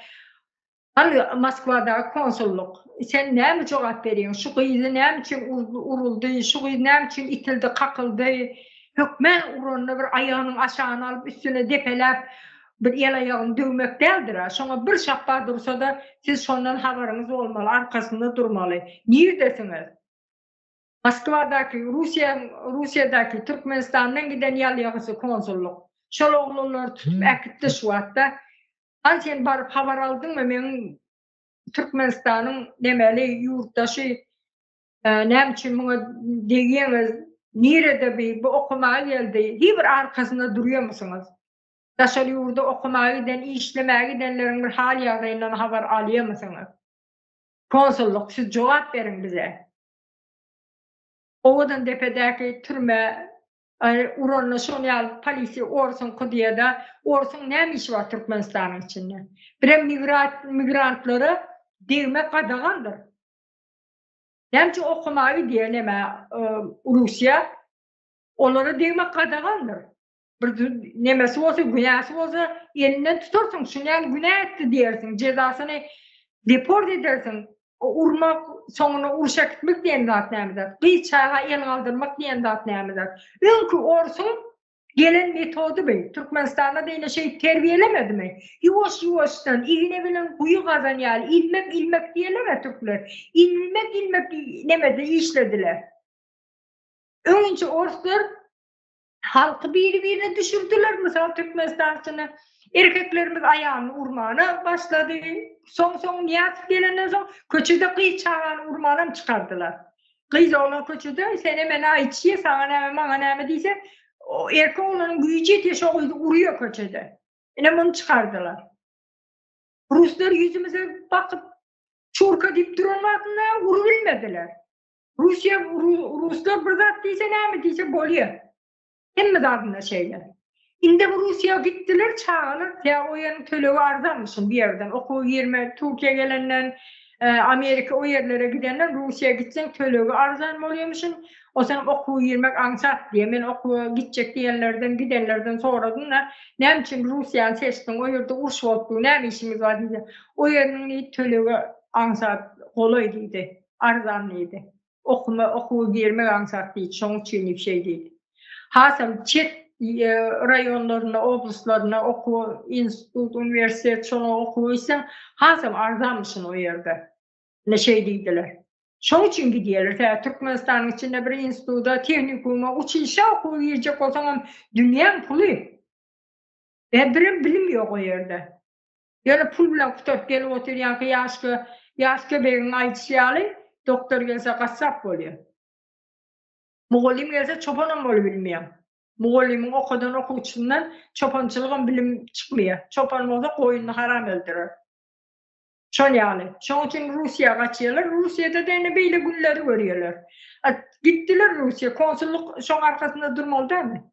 Hany Moskwadaky konsullyk. Sen näme jogap berýäň? Şu gyzy näme üçin uruldy? Şu gyz näme üçin itildi, kakyldy? Hökmän uranda bir aýagynyň aşagyny alyp üstüne depeläp bir el-aýagyny döwmek däldir-ä. Şoňa bir şapba dursa-da siz şondan habaryňyz bolmaly, arkasynda durmaly. Nirdesiňiz? Moskwadaky, Russiýaň, Russiýadaky Türkmenistandan giden ýalýagysy konsullyk. Şol oglanlary tutup äkitdi şu wagtda. Hany sen baryp habar aldyňmy meň Türkmenistanyň nemeli ýurtdaşy näme üçin muňa degýäňiz, nirede bi, bu okamaga geldi, hiý bir arkasynda durýamysyňyz? Daşary ýurda okamaga giden, işlemäge gidenleriň bir hal ýagdaýyndan habar alýamysyňyz? Konsullyk siz jogap beriň bize. Owadan depedäki türme uranda şol ýaly polisiýa orsuňky diýeda orsuň näme işi bar Türkmenistanyň içinde. Birem migrantlara degmek gadagandyr. Näme üçin okamaga gidýär neme Russiýa olara degmek gadagandyr. Bir nemesi bolsa, günäsi bolsa elinden tutarsyň, şuny ýaly günä etdi diýersiň, jezasyny deport edersiň. Urmak, soňunda urşa gitmek diýen zat näme zat? Gyz çaga el galdyrmak diýen zat näme zat? Öňki orsuň gelen metody bi. Türkmenistanda-da ine şeýdip terbiýelemedimi? Ýuwaş-ýuwaşdan, igne bilen guýy gazan ýaly, ilmek-ilmek diýerler-ä türkler. Ilmek-ilmek nemede işlediler. Öňünçe orslar. Halky biri-birine düşürdiler. Mysal Türkmenistan içinde erkeklerimiz aýalyny urmana başlady. Soň-soň Nyýazow gelenden soň köçede gyz çagany urmanam çykardylar. Gyz oglan köçede sene mene aýtşy, saňa näme, maňa näme diýse, erkek oglanyň güýji ýetýär şo gyzy urýar köçede. Ine muny çykardylar. Ruslar ýüzümize bakyp çurka diýip duran wagtynda urubilmediler. Russiýa ruslar bir zat diýse näme diýse bolýar. Hemme zadynda şeýle. Indi bu Russiýa gitdiler çagalar ýa o ýeriň tölegi arzanmyşyn bu ýerden okuwa girme Türkiýä gelenden Amerika o ýerlere gidenden Russiýa gitseň tölegi arzan bolýamyşyn o senem okuwa girmek aňsat diýe men okuwa gitjek diýenlerden gidenlerden soradym da näme üçin Russiýany seçdiň o ýerde uruş bolup dur näme işiňiz bar diýse o ýeriniň diýdi tölegi aňsat golaý diýdi. Arzan diýdi. Okuma, okuwa girmek aňsat diýdi, şoň üçin diýip şeý diýdi. Hasam çet raýonlarynda, oblastlarynda okuwa, institut, uniwersitet şoňa okuwa gitseň, hasam arzanmyşyn o ýerde. Ine şeý diýdiler. Şoň üçin gidýärler. Sebäbi Türkmenistanyň içinde bir instituta, tehnikuma, uçilişä okuwa girjek bolsaňam dünýäň puly. Ve birem bilim ýok o ýerde. Ýöne pul bilen gutaryp gelip otyr ýaňky ýaşka ýaşka begiň aýdyşy ýaly doktor gelse gassap bolýar. Mugallym gelse çopanam bolubilmeýär. Mugallymyň okadan okuwçysyndan çopançylygam bilim çykmaýar. Çopan bolsa goýunyny haram öldürer. Şol ýaly. Şoň üçin Russiýa gaçýarlar. Russiýada-da ine beýle günleri görýärler. A gitdiler Russiýa, konsullyk şoň arkasynda durmaly dälmi?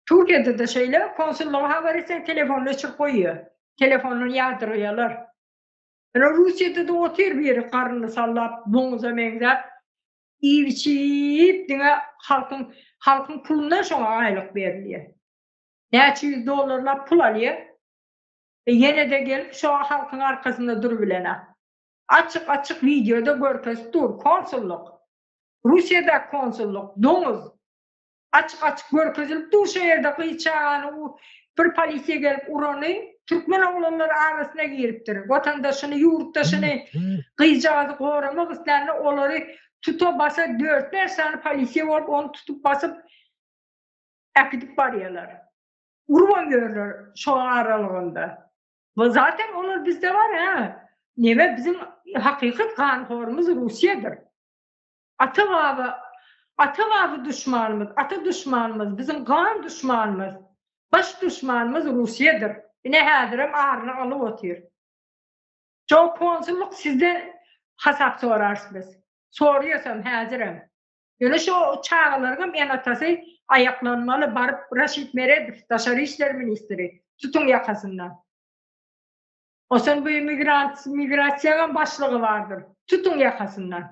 Türkiýede-de şeýle, konsullyga habar etseň telefonyny öçürip goýýar. Telefondan ýadyrgaýarlar. Ine Russiýada-da otyr biri garnyny sallap, doňuza meňzäp, iýip-içip diňe halkyň halkyň pulundan şoňa aýlyk berilýär. Näçe ýüz dollarlap pul alýar. E ýene-de gelip şo halkyň arkasynda durubilen-ä. Açyk-açyk wideoda görkezip dur, konsullyk. Russiýadaky konsullyk, doňuz. Açyk-açyk görkezilip dur şo ýerde gyz çagany bir polisiýa gelip urany türkmen oglanlary arasyna giripdir. Watandaşyny, ýurtdaşyny, gyzjagazy goramak islände olary tuta basa dört-bäş sany polisiýa bolup ony tutup basyp äkidip barýarlar. Urubam ýörler şo aralygynda. Bu zaten olar bizde bar hä. Neme biziň hakykat ganhorumyz Russiýadyr. Ata-baba, ata-baba duşmanymyz, ata duşmanymyz, biziň gan duşmanymyz, baş duşmanymyz Russiýadyr. Ine häzirem aryny alyp otyr. Şo konsullyk sizden hasap sorarys biz. Soraýasam häzirem. Ýöne şo çagalaryňam ene-atasy aýaklanmaly, baryp Raşid Meredow, daşary işler ministri, tutuň ýakasyndan. Osan bu migrant, migrasiýaňam başlygy bardyr. Tutuň ýakasyndan.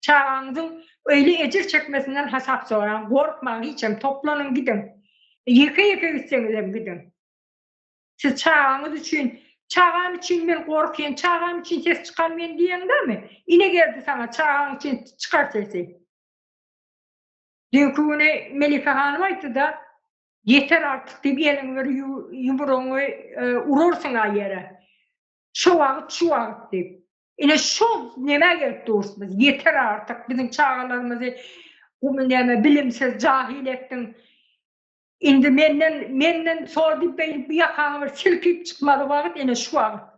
Çagaňyzyň öýle ejir çekmesinden hasap soraň, gorkmaň hiçem, toplanyň gidiň. Ýeke-ýeke gitseňizem gidiň. Siz çagaňyz üçin, çagam üçin men gorkýan, çagam üçin ses çykarmaýan diýeňdämi? Ine geldi saňa çagaň üçin çykar sesi. Düýnki güni Melike hanym aýtdy-da, ýeter artyk diýip eliňi bir ýumrugyňy urarsyň-a ýere. Şo wagt, şu wagt diýip. Ine şo nämä gelip durus biz? Ýeter artyk biziň çagalarymyzy näme bilimsiz, jahil etdiň. Indi menden menden sor diýip beýdip bu ýakaňy bir silkip çykmaly wagt ine şu wagt.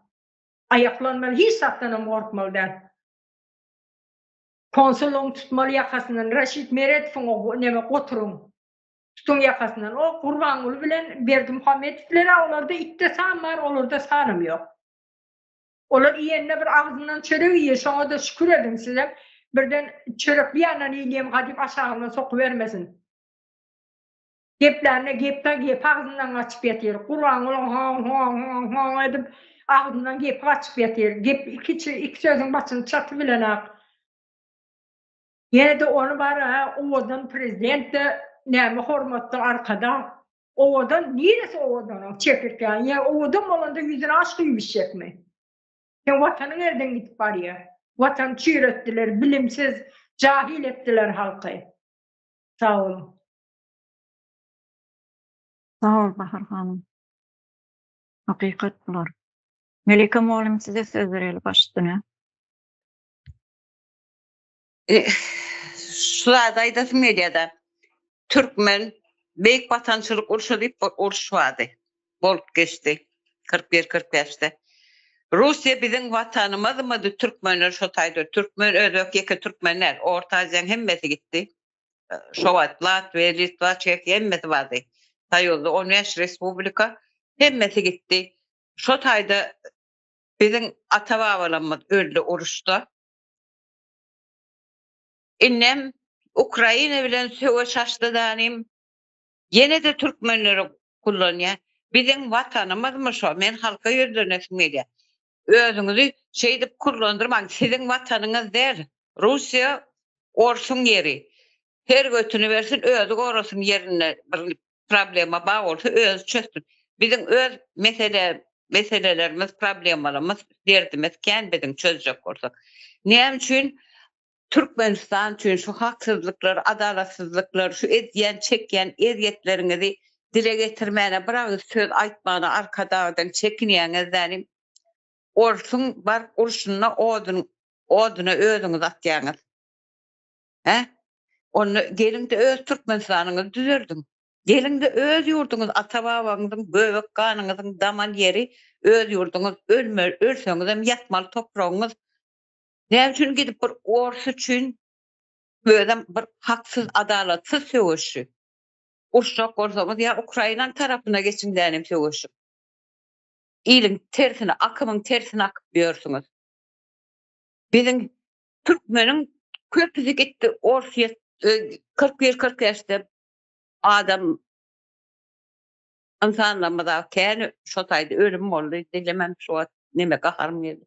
Aýaklanmaly hiç zatdanam gorkmaly däl. Konsullygyň tutmaly ýakasyndan Raşid Meredowyň o neme goturyň. Tutuň ýakasyndan. O Gurbanguly bilen Berdimuhamedowler-ä olarda itde san bar olarda sanam ýok. Olar iýende bir agzyndan çörek iýýär, şoňa-da şükür ediň sizem. Birden çörek bir ýandan iýilýär gadyp aşagyndan sokubermesin. Geplände gepde gepi agzyndan gaçyp ýatyr. Gurbangulyň hoň-hoň-hoň-hoň edip agzyndan gepi gaçyp ýatyr. Gep iki iki sözüň başyny çatybilenak. Ýene-de ony bar-a owadan prezident-de näme hormatly arkadag. Owadan niresi owadan oň çekirtgäň ýa owadan bolanda ýüzüne aş guýup içjekmi? Seň watanyň elden gidip barýa. Watany çüýretdiler bilimsiz jahil etdiler halky. Sag boluň. Sag bol Bahar hanym. Hakykat bular. Melike mugallym size söz bereli baş üstüne. Şu zady aýdasym gelýär-de. Türkmen. Beýik Watançylyk urşy diýip bir uruş bardy. Bolup geçdi. 41 45-de. Russiýa biziň watanymyzmydy türkmenler şo taýda türkmen özbek ýeke türkmen däl Orta Aziýaň hemmesi gitdi. Şo wagt Latwiýa, Litwa, Çehiýa hemmesi bardy. Soýuzda 15 respublika hemmesi gitdi. Şo taýda biziň ata-babalarymyz öldi uruşda. Indem Ukraina bilen söweş açdy danym. Ýene-de türkmenleri kullanýar. Biziň watanymyzmy şo? Men halka ýüzlenesim gelýär. Özüňizi şeýdip kullandyrmaň. Siziň watanyňyz däl. Russiýa orsuň ýeri. Her götüni bersin özi gorasyn ýerinde bir problema bar bolsa özi çözsün. Biziň öz mesele meselelerimiz, problemalarymyz, derdimiz kän biziň çözjek bolsak. Näme üçin Türkmenistan üçin şu haksyzlyklar, adalatsyzlyklar, şu edýän, çekýän ezýetleriňizi dile getirmäne bir agyz söz aýtmana Arkadagdan çekinýäňiz dänim. Orsuň baryp urşunda odun oduna özüňiz atýaňyz. Hä? Onda geliňde öz Türkmenistanyňyzy düzeldiň. Geliňde öz ýurduňyz ata-babaňyzyň göbek ganyňyzyň daman ýeri öz ýurduňyz ölme ölseňizem ýatmaly topragyňyz Näme üçin gidip bir ors üçin özem bir haksyz adalatsyz söweşi urşjak bolsaňyz ýa Ukrainaň tarapyna geçiň dänim söweşip. Iliň tersine akymyň tersine akyp ýörsüňiz. Biziň türkmeniň köpüsi gitdi Orsýet 41 45-de adam ynsanlarymyza kän şo taýda ölüm boldy dilemem şu wagt neme gaharym geldi.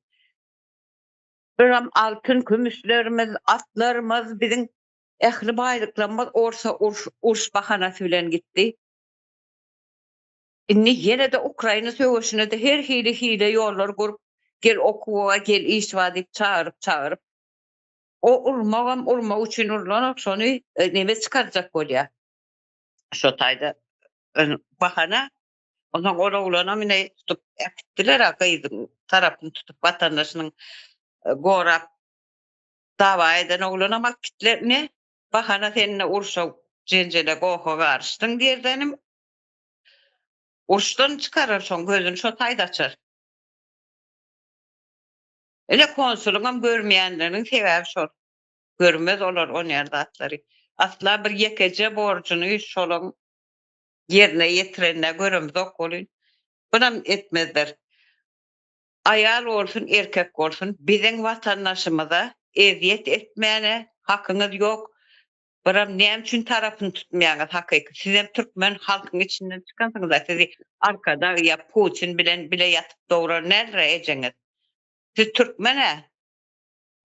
Biram altyn kümüşlerimiz, atlarymyz, biziň ähli baýlyklarymyz orsa uruş, uruş bahanasy bilen gitdi. Indi ýene-de Ukraina söweşine-de her hili hile ýollar gurup, gel okuwa, gel iş bar diýip çagyryp-çagyryp, o urmagam urmak üçin urlanok, şony e, neme çykarjak bolýar. Şo taýda e, bahana Onsoň ol oglanam ine tutup äkitdiler-ä gyzyň tarapyny tutup watandaşynyň e, gorap dawa eden oglanam alyp gitdiler. Ine bahana sen ine urşa jenjele goha garyşdyň diýerdenim. Urşdan çykarar şoň gözüni şo taýda açar. Ine konsulyňam görmeýänleriniň sebäbi şol. Görmez olar onýan zatlary. Asla bir ýekeje borjuny şolaň ýerine ýetirenine göremzok welin, bunam etmezler. Aýal bolsun, erkek bolsun, biziň watandaşymyza ezýet etmäne hakyňyz ýok. Biram näme üçin tarapyny tutmaýaňyz hakyky? Sizem türkmen halkyň içinden çykansyňyza, sizi Arkadag ýa Putin bilen bile ýatyp dogran däldir-ä ejeňiz. Siz türkmen-ä.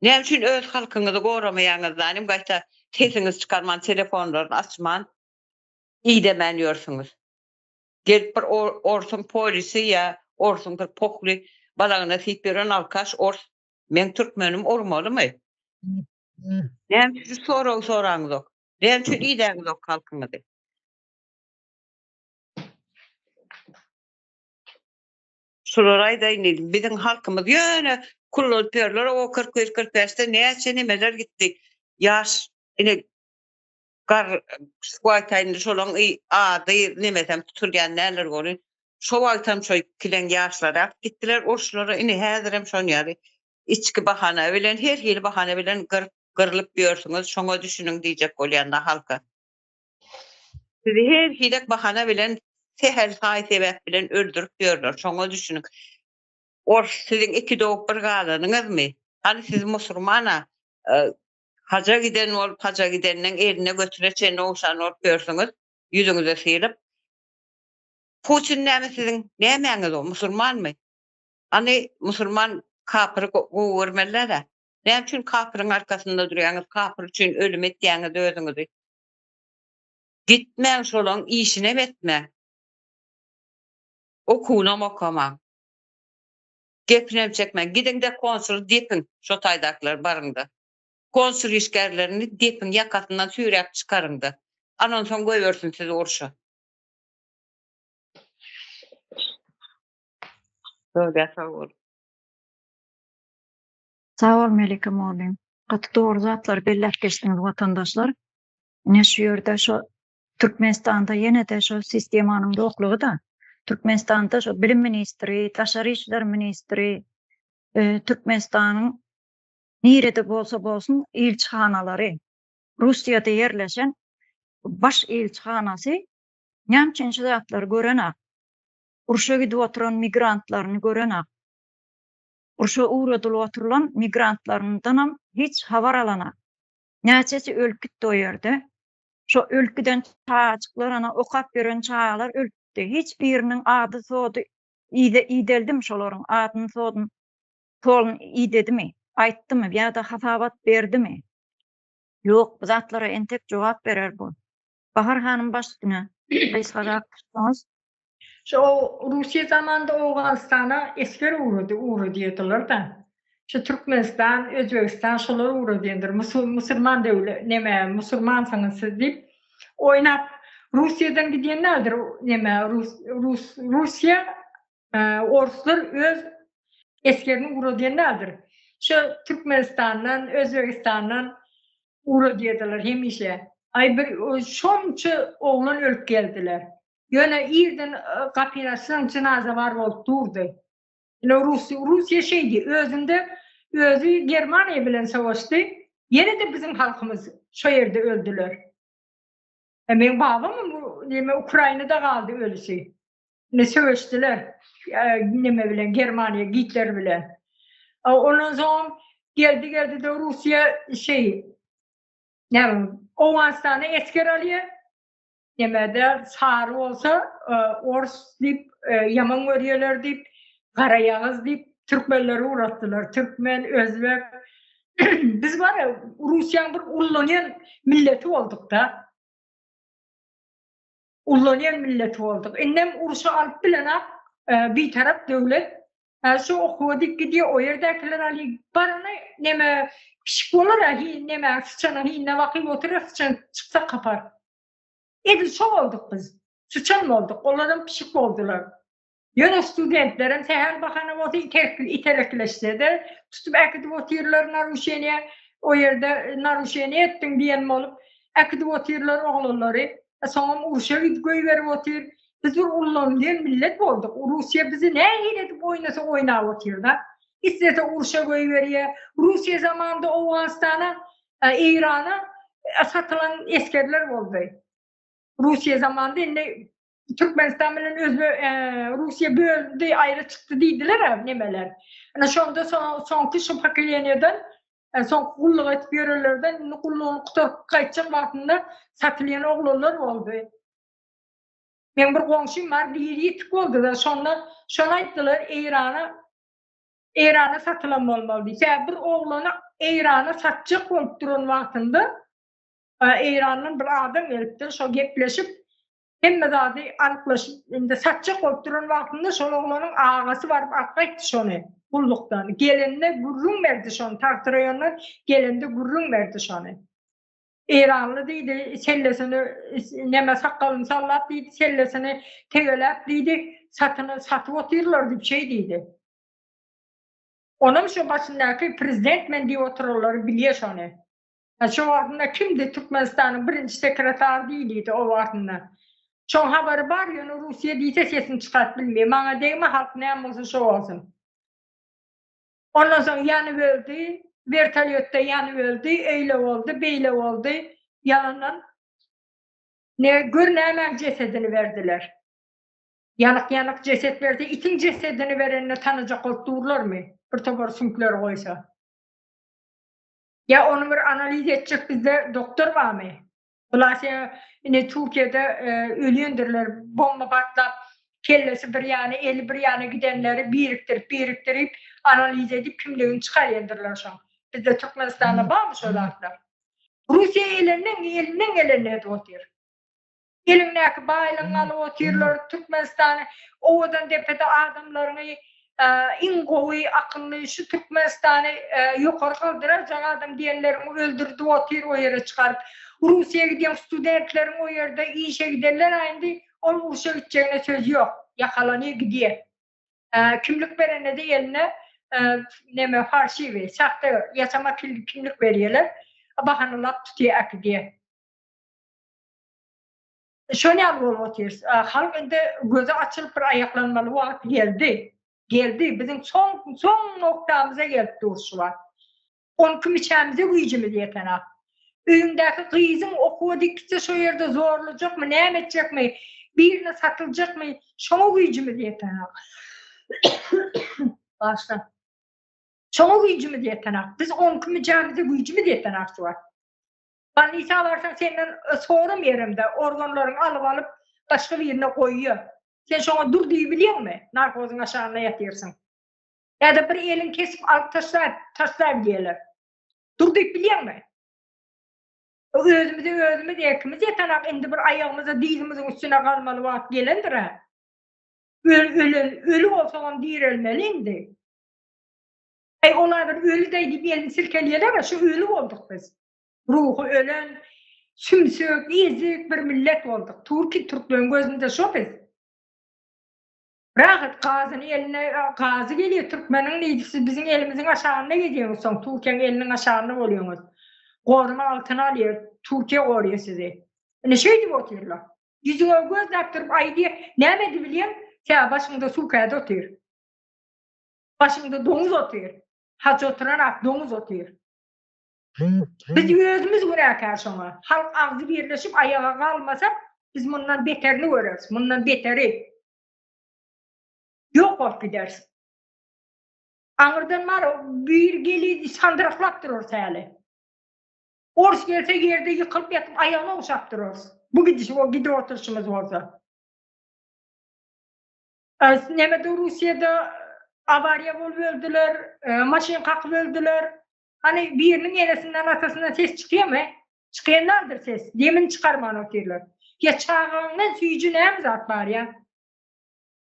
Näme üçin öz halkyňyzy goramaýaňyz zanim gaýta sesiňizi çykarman telefonlaryny açman idemän ýörsüňiz. Gelip bir orsuň polisi ýa orsuň bir pohly balagyna siýip ýören alkaş ors meň türkmenim urmalymy? Näme üçin şu soragy soraňyzok? Näme üçin idäňizok halkyňyzy? Şulary aýdaýyn diýdim. Biziň halkymyz ýöne kullanyp ýörler. O 41 45-de näçe nemeler gitdi. Ýaş ine gar şu wagta indi şolaň ady nemesem tutulýan däldir welin, şo wagtam şo kileň ýaşlary alyp gitdiler uruşlara, indi häzirem şon ýaly içki bahana bilen, her hili bahana bilen gyryp, gyrlyp ýörsüňiz, şoňa düşüniň diýjek bolýan-da halka. Sizi her hilek bahana bilen, sähel saý-sebäp bilen öldürip ýörler, şoňa düşüniň. Ors siziň iki dogup bir galanyňyzmy? Hany siz musurman-a, Haja giden bolup, haja gidenden eline götüne çenli ogşan bolup ýörsüňiz, ýüzüňize sylyp. Putin näme siziň nämäňiz o, musulmanmy? Hany musulman kapyry gowy görmeliler-ä. Näme üçin kapyryň arkasynda durýaňyz, kapyr üçin ölüm etýäňiz özüňizi? Gitmäň şolaň işinem etmäň. Okuwynam okamaň. Gepinem çekmäň. Gidiňde konsuly depiň şo taýdakylar baryňda. Konsul işgärlerini depiň ýakasyndan süýräp çykaryňda. Anonsoň goýbersin sizi urşa. Bolýa sag bol. Sag bol Melike mugallym. Gaty dogry zatlary belläp geçdiňiz watandaşlar. Ine şu ýerde şo. Türkmenistanda ýene-de şol sistemanyň ýoklugy-da. Türkmenistanda şo bilim ministri, daşary işler ministri, Türkmenistanyň nirede bolsa bolsun ilçihanalary, Russiýada ýerleşen baş ilçihanasy näme üçin şu zatlary görenak? Urşa gidip oturan migrantlaryny görenak. Urşa ugradylyp oturylan migrantlaryndanam hiç habar alanak. Näçesi ölüp gitdi o ýerde. Şo ölüp giden çagajyklar ana okap ýören çagalar ölüp gitdi. Hiç biriniň ady sody ide ideldimi şolaryň adyny soduny soluny idedimi, aýtdymy ýa-da hasabat berdimi? Ýok, bu zatlara entek jogap berer bu. Bahar hanym baş üstüne. Gysgarak tutsaňyz. Şo Russiýa zamanynda Owganystana esger ugrady, ugradýardylar-da. Şu Türkmenistan, Özbegistan şolar ugradýandyr. Musulman döwlet, neme, musulmansyňyz siz diýip oýnap Russiýadan gidýän däldir neme, Rus, Rus, Russiýa, orslar öz esgerini ugradýan däldir. Şu Türkmenistandan, Özbegistandan ugradýardylar hemişe. Aý bir şonça oglan ölüp geldiler. Ýöne irden gapyny açsaň jynaza bar bolup durdy. Ine Rus Russiýa şeýdi, özünde özi Germaniýa bilen savaşdy, ýene-de biziň halkymyz şo ýerde öldüler. E meň babamam neme Ukrainada galdy ölüsi. Ine söweşdiler neme bilen Germaniýa Gitler bilen. Ondan soň geldi geldi-de Russiýa şeý näme Owganystana esger alýar. Nemede sary bolsa ors diýip ýaman görýärler diýip, garaýagyz diýip türkmenleri ugratdylar. Türkmen, özbek. Biz bar ya Russiýanyň bir ullanýan milleti bolduk-da. Ullanýan milleti bolduk. Indem urşy alyp bilenak bitarap döwlet. Hä şu okuwa diýip gidýär, o ýerdäkiler alýar. Barany neme pişik bolar-a, hi neme syçanyň hinine bakyp oturar, syçan çyksa kapar. Edil şo bolduk biz. Syçan bolduk, olaram pişik boldular. Ýöne studentlerem sähel bahana bolsa itelekleşse-de, tutup äkidip otyrlar naruşeniýä, o ýerde naruşeniýe etdiň diýen bolup, äkidip otyrlar oglanlary. Soňam urşa gidip goýberip otyr. Biz bir ullanylýan millet bolduk. Russiýa bizi nähili edip oýnasa oýnap otyr-da. Islese urşa goýberýär. Russiýa zamanynda Owganystana, Eýrana satylan esgerler boldy. Russiýa zamanynda indi Türkmenistan bilen Özbe Russiýa bölündi, aýra çykdy diýdiler-ä nemeler. Ine şonda soňky şu pokoleniýadan soňky gulluk edip ýörenlerden indi gullugyny gutaryp gaýtjak wagtynda satylýan oglanlar boldy. Meň bir goňşym bar, biri ýetik boldy-da, şonda şony aýtdylar, Eýrana Eýrana satylan bolmaly diýip. Sebäbi bir oglany Eýrana satjak bolup duran wagtynda Eýrandan bir adam gelipdir, şo gepleşip, hemme zady anyklaşyp, indi satjak bolup duran wagtynda şol oglanyň agasy baryp alyp gaýtdy şony gullukdan. Gelende gürrüň berdi şony, Tagty raýondan gelende gürrüň berdi şony. Eýranly diýdi, sellesini neme sakgalyny sallap diýdi, sellesini tegeläp diýdi, satyny satyp otyrlar diýip şeý diýdi. Onam şo başyndaky prezident men diýip oturanlary bilýär şony. Ha şo wagtynda kimdi Türkmenistanyň birinji sekretary diýilýdi o wagtynda. Şoň habary bar ýöne Russiýa diýse sesini çykaryp bilmeýär. Maňa degme halk näme bolsa şo bolsun. Ondan soň ýanyp öldi, wertolýotda ýanyp öldi, öýle boldy, beýle boldy. Ýalandan ne gör nämäň jesedini berdiler. Ýanyk-ýanyk jeset berse, itiň jesedini berenine tanajak bolup durlarmy? Bir topar süňkleri goýsa. Ýa ony bir analiz etjek bizde doktor barmy? Bular ine Türkiýede ölýändirler, bomba patlap, kellesi bir ýana, eli bir ýana gidenleri birikdirip, birikdirip, analiz edip kimligini çykarýandyrlar şoň. Bizde Türkmenistanda barmy şo zatlar? Russiýa elinden, elinden gelenini edip otyr. Eliňdäki baýlygyňy alyp otyrlar, Türkmenistany owadan depede adamlaryňy iň gowy akylly şu Türkmenistany ýokary galdyrarjak adam diýenleriňi öldürdip otyr o ýere çykaryp. Russiýa gidýän studentleriň o ýerde işe gidenler indi ol urşa gitjegine söz ýok. Ýakalanyr gidýär. Kimlik berende-de eline neme farşiwi, sahte ýasama kimlik berýärler. Bahanalap tutýar äkidýär. Şon ýaly bolup otyrys. Halk indi gözi açylyp bir aýaklanmaly wagt geldi. Geldi. Biziň soň soň noktamyza gelip dur şu wagt. Onki müçämize güýjümiz ýetenak. Öýüňdäki gyzyň okuwa dik gitse şo ýerde zorlajakmy, näme etjekmi, birine satyljakmy, şoňa güýjümiz ýetenak. Başla. Şoňa güýjümiz ýetenak. Biz onki müçämize güýjümiz ýetenak şu wagt. Bolnisa barsaň senden soramayaremde organlaryňy alyp alyp başga birine goýýa. Sen şoňa dur diýibilýäňmi? Narkozyň aşagynda ýatyrsyň. Ýa-da bir eliňi kesip alyp taşla taşla diýerler. Dur diýip bilýäňmi? Özümize özümiz erkimiz ýetenak indi bir aýagymyza dyzymyzyň üstüne galmaly wagt gelendir-ä. Ölen öli bolsagam direlmeli indi. Äý olar bir öli-deý diýip elini silkeleýärler-ä, şu öli bolduk biz. Ruhy ölen, sümsük, ezik bir millet bolduk. Türki türkleriň gözünde şo biz. Rahat gazyny eline gazy gelýär türkmeniň diýdi siz biziň elimiziň aşagynda gezýäňiz soň Türkiýäň eliniň aşagynda bolýaňyz. Goruma altyny alýar, Türkiýe gorýar sizi. Ine şeýdip otyrlar. Ýüzüňe gözläp durup aýdýar, näme edibilýäň? Tä başyňda suw kädi otyr. Başyňda doňuz otyr. Hajy oturan ak doňuz otyr. Biz özümiz günäkär şoňa. Halk agzy birleşip aýaga galmasa, biz mundan beterini göreris. Mundan beteri. Ýok bolup gideris. Aňyrdan bar bir geli sandyraklap durarys häli. Ors gelse ýerde ýykylyp ýatyp aýagyny ogşap durarys. Bu gidiş o gidip oturyşymyz bolsa. Nemede Russiýada awariýa bolup öldüler, maşyn kakyp öldüler. Hany biriniň enesinden atasyndan ses çykýamy? Çykýanlardyr ses. Demini çykarman otyrlar. Ýa çagaňdan süýji näme zat bar ýa?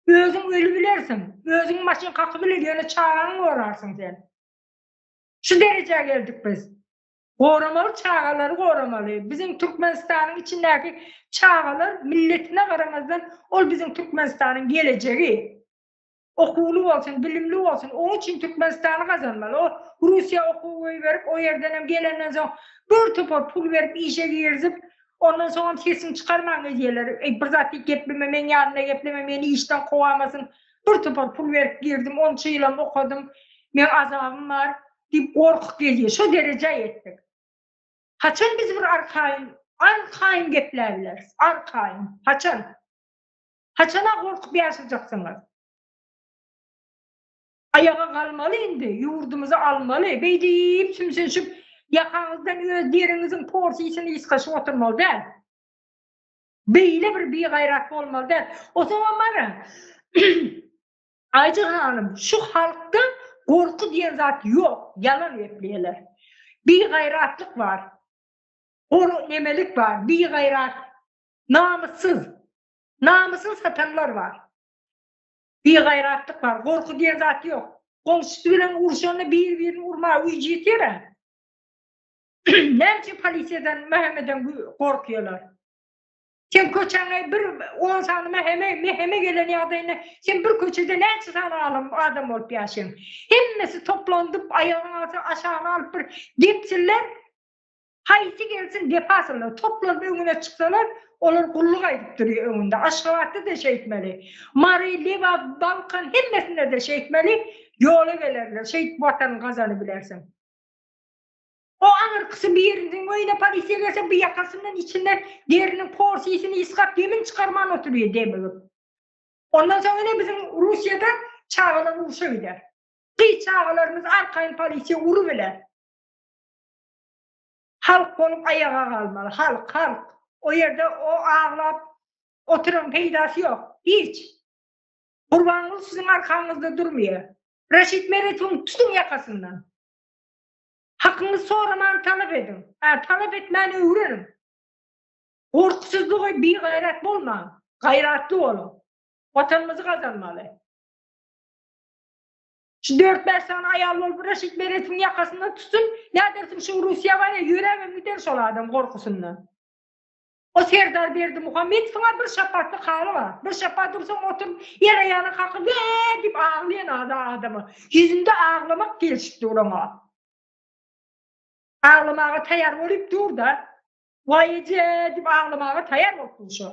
Özüň ölübilersiň, özüňi maşyn kakybiler, ýöne çagaňy gorarsyň sen. Şu derejä geldik biz. Goramaly çagalary goramaly. Biziň Türkmenistanyň içindäki çagalar milletine garamazdan ol biziň Türkmenistanyň gelejegi. Okuwly bolsun, bilimli bolsun, oň üçin Türkmenistany gazanmaly. O Russiýa okuw goýberip, o ýerdenem gelenden soň bir topar pul berip işe girizip, ondan soňam sesiňi çykarman gezýärler. Eý bir zat diýip gepleme, meň ýanymda gepleme, meni işden kowamasyn. Bir topar pul berip girdim, onça ýylam okadym, meň azabym bar. Diýip gorkup gelýär. Şo derejä ýetdik. Haçan biz bir arkaýyn, arkaýyn gepläbileris? Arkaýyn. Haçan? Haçana gorkup ýaşajaksyňyz? Aýaga galmaly indi, ýurdumyzy almaly. Beýdip sümsünşip, ýakaňyzdan öz deriňiziň porsysyny ysgaşyp oturmaly däl. Beýle bir bigaýrat bolmaly däl. Osaňam bara, Aýjy hanym, şu halkda gorky diýen zat ýok, ýalan gepleýärler. Bigaýratlyk bar. Gor nemelik bar, bigaýrat, namyssyz. Namysyny satanlar bar. Bigaýratlyk bar, gorky diýen zat ýok. Goňşusy bilen urşanda bir-birini urmaga güýji ýetýär-ä. Näme üçin polisiýadan, MHM-den gorkýarlar? Sen köçäňe bir on sany meheme, meheme gelen ýagdaýynda sen bir köçede näçe sany alam, adam bolup ýaşaýaň? Hemmesi toplandyp, aýagyň alsa aşagyna alyp bir depsinler, haýsy gelsin depasynlar, toplanyp öňüne çyksalar, olar gulluk aýdyp durýar öňünde. Aşgabatda-da şeýtmeli. Mary, Lebap, Balkan hemmesinde-de şeýtmeli, ýola gelerler, şeýdip watanyň gazany bilersiň. O aňyrkysy biriniň öýüne polisiýa gelse bu ýakasyndan içinden deriniň porsysyny ysgap demini çykarman oturýar demigip. Ondan soň ine biziň Russiýada çagalar urşa gider. Gyz çagalarymyz arkaýyn polisiýa urubiler. Halk bolup aýaga galmaly. Halk, halk. O ýerde o aglap oturan peýdasy ýok. Hiç. Gurbanguly siziň arkaňyzda durmaýar. Raşid Meredowyň tutuň ýakasyndan. Hakyňyzy soramany talap ediň. Ä, talap etmäni öwreniň. Gorkusyzlygy bigaýrat bolmaň. Gaýratly boluň. Watanymyzy gazanmaly. Şu dört-bäş sany aýal bolup Raşid Meredowyň ýakasyndan tutsun, nädersiň şu Russiýa barýa, ýöräbem gider şol adam gorkusyndan. O Serdar Berdimuhamedowyň-a bir şapatlyk haly bar. Bir şapat ursaň oturyp el-aýagyny kakyp wee diýip aglaýan adama. Ýüzünde aglamak gelşip dur oňa. Aglamaga taýar bolup dur-da. Waý eje diýip aglamaga taýar bolup dur şo.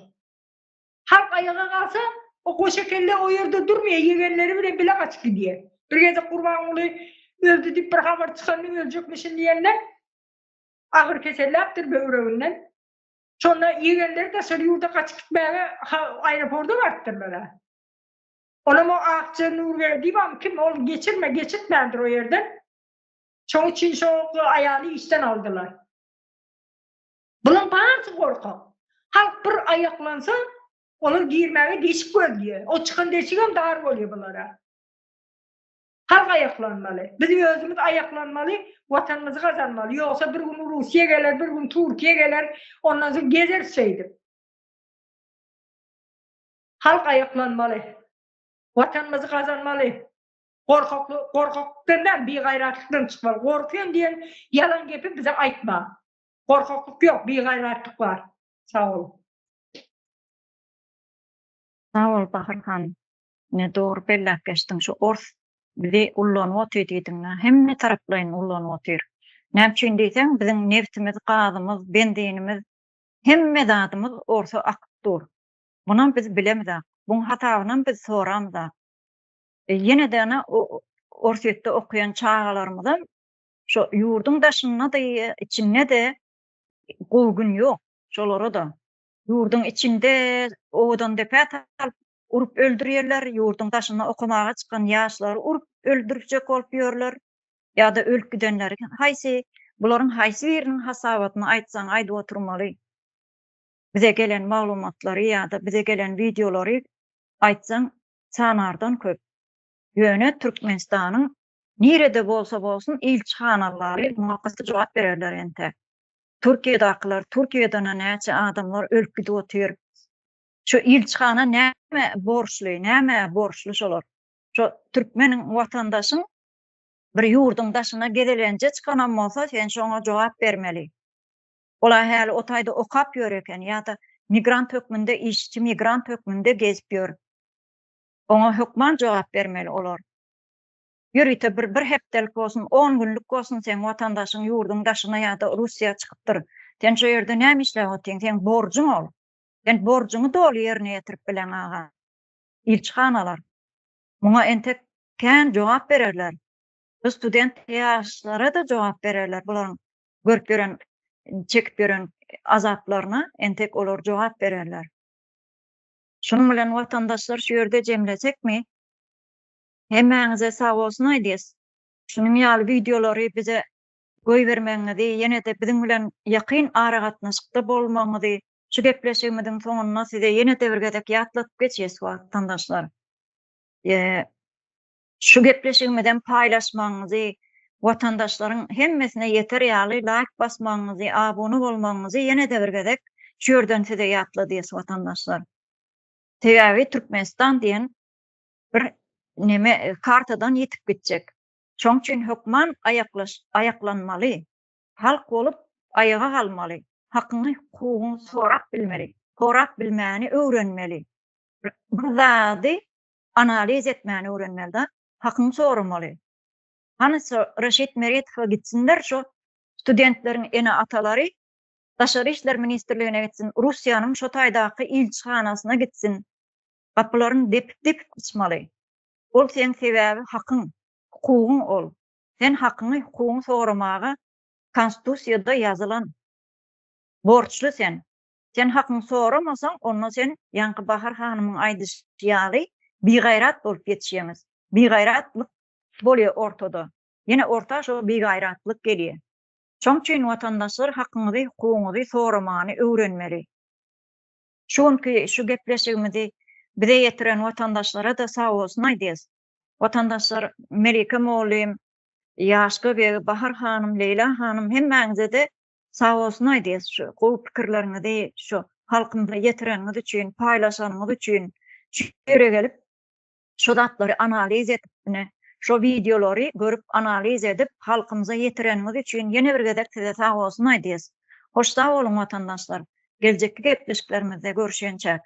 Halk aýaga galsa, o goşa kelle o ýerde durmaýar, ýegenleri bilen bile gaçyp gidýär. Bir gezek Gurbanguly öldi diýip bir habar çykanda öljekmişin diýende, agyr keselläpdir böwreginden. Şonda ýegenleri daşary ýurda gaçyp gitmäge aeroporta barypdyrlar-a. Onam o Akja Nurberdiýewam kim ol geçirme geçirtmändir o ýerden. Şoň üçin şo aýaly işden aldylar. Bulaň barysy gorkak. Halk bir aýaklansa, olar girmäge deşik gözleýär. O çykan deşigem dar bolýar bulara. Halk aýaklanmaly. Biz özümiz aýaklanmaly, watanymyzy gazanmaly. Ýogsa bir gün Russiýa geler, bir gün Türkiýe geler, ondan soň gezeris şeýdip. Halk aýaklanmaly. Watanymyzy gazanmaly. Gorkakly, gorkaklykdan däl, bigaýratlykdan çykmaly. Gorkýan diýen ýalan gepi bize aýtma. Gorkaklyk ýok, bigaýratlyk bar. Sag bol. Sag bol Bahar hanym. Ine dogry belläp geçdiň şu ors bizi ullanyp otyr diýdiňdä hemme taraplaýyn ullanyp otyr. Näme üçin diýseň biziň nebtimiz, gazymyz, benzinimiz hemme zadymyz orsa akyp dur. Munam biz bilemizak. Buň hasabynam biz soramyzak. E, ýene-de ana Orsýetde okaýan çagalarymyzam şo ýurduň daşynda-da, içinde-de gowy gün ýok şolara-da. Ýurduň içinde Owadandepä salyp urup öldürýärler, ýurduň daşynda okamaga çykan ýaşlary urup öldürjek bolup ýörler ýa-da ölüp gidenleri haýsy, bularyň haýsy biriniň hasabatyny aýtsaň aýdyp oturmaly. Bize gelen maglumatlary ýa-da bize gelen wideolary aýtsaň sanardan köp. Ýöne Türkmenistanyň nirede bolsa bolsun ilçihanalary muňa gaty jogap bererler entek. Türkiýedakylar Türkiýedena näçe adamlar ölüp gidip otyr. Şu ilçihana näme borçly, nämä borçly şolar? Şo türkmeniň watandaşyň bir ýurduň daşyna gezelenje çykanam bolsa sen şoňa jogap bermeli. Ola häli o taýda okap ýör eken ýa-da migrant hökmünde işçi migrant hökmünde gezip ýör. Oňa hökman jogap bermeli olar. Ýörite bir bir hepdelik bolsun, on günlük bolsun seň watandaşyň ýurduň daşyna ýa-da Russiýa çykypdyr. Sen şo ýerde näme işläp otyň? Seň borjuň ol. Sen borjuňy doly ýerine ýetirip bileň aga. Ilçihanalar. Muňa entek kän jogap bererler. Bu student ýaşlara-da jogap bererler bularyň görüp ýören, çekip ýören azaplaryna entek olar jogap bererler. Şunuň bilen watandaşlar şu ýerde jemlesekmi? Hemmäňize sag bolsun aýdýas. Şunuň ýaly wideolary bize goýbermegiňizi, ýene-de biziň bilen ýakyn aragatnaşykda bolmagyňyzy şu gepleşigimiziň soňunda size ýene-de bir gezek ýatladyp geçýäs watandaşlar. Şu gepleşigimizem paýlaşmagyňyzy, watandaşlaryň hemmesine ýeter ýaly laýk basmagyňyzy, abuna bolmagyňyzy ýene-de bir gezek şu ýerden size ýatladýas watandaşlar. Sebäbi Türkmenistan diýen bir neme kartadan ýitip gitjek. Şoň üçin hökman aýaklaş aýaklanmaly. Halk bolup aýaga galmaly. Hakyňy hukugyňy sorap bilmeli. Sorap bilmäni öwrenmeli. Bir zady analiz etmäni öwrenmeli da. Hakyňy soramaly. Hany şo Raşid Meredowa gitsinler şo studentleriň ene-atalary Daşary işler ministrligine gitsin, Russiýanyň şo taýdaky ilçihanasyna gitsin. Gapylaryny depip-depip açmaly. Ol seň sebäbi hakyň, hukugyň ol. Sen hakyňy, hukugyňy soramaga konstitusiýada ýazylan. Borçly sen. Sen hakyňy soramasaň, onda sen ýaňky Bahar hanymyň aýdyşy ýaly bigaýrat bolup ýetişýäňiz. Bigaýratlyk bolýar ortada. Ýene orta şo bigaýratlyk gelýär. Şoň üçin watandaşlar hakyňyzy, hukugyňyzy soramany öwrenmeli. Şu günki şu gepleşigimizi bize ýetiren watandaşlara-da sagbolsun aýdýas. Watandaşlar Melike mugallym, Ýaşka beg, Bahar hanym, Leýla hanym hemmäňize-de sagbolsun aýdýas şu gowy pikirleriňizi şu halkymyza ýetireniňiz üçin, paýlaşanyňyz üçin, şu ýere gelip şu zatlary analiz edip ine şo wideolary görüp analiz edip halkymyza ýetireniňiz üçin ýene bir gezek size sagbolsun aýdýas. Hoş sag boluň watandaşlar. Geljekki gepleşiklerimizde görüşýänçäk.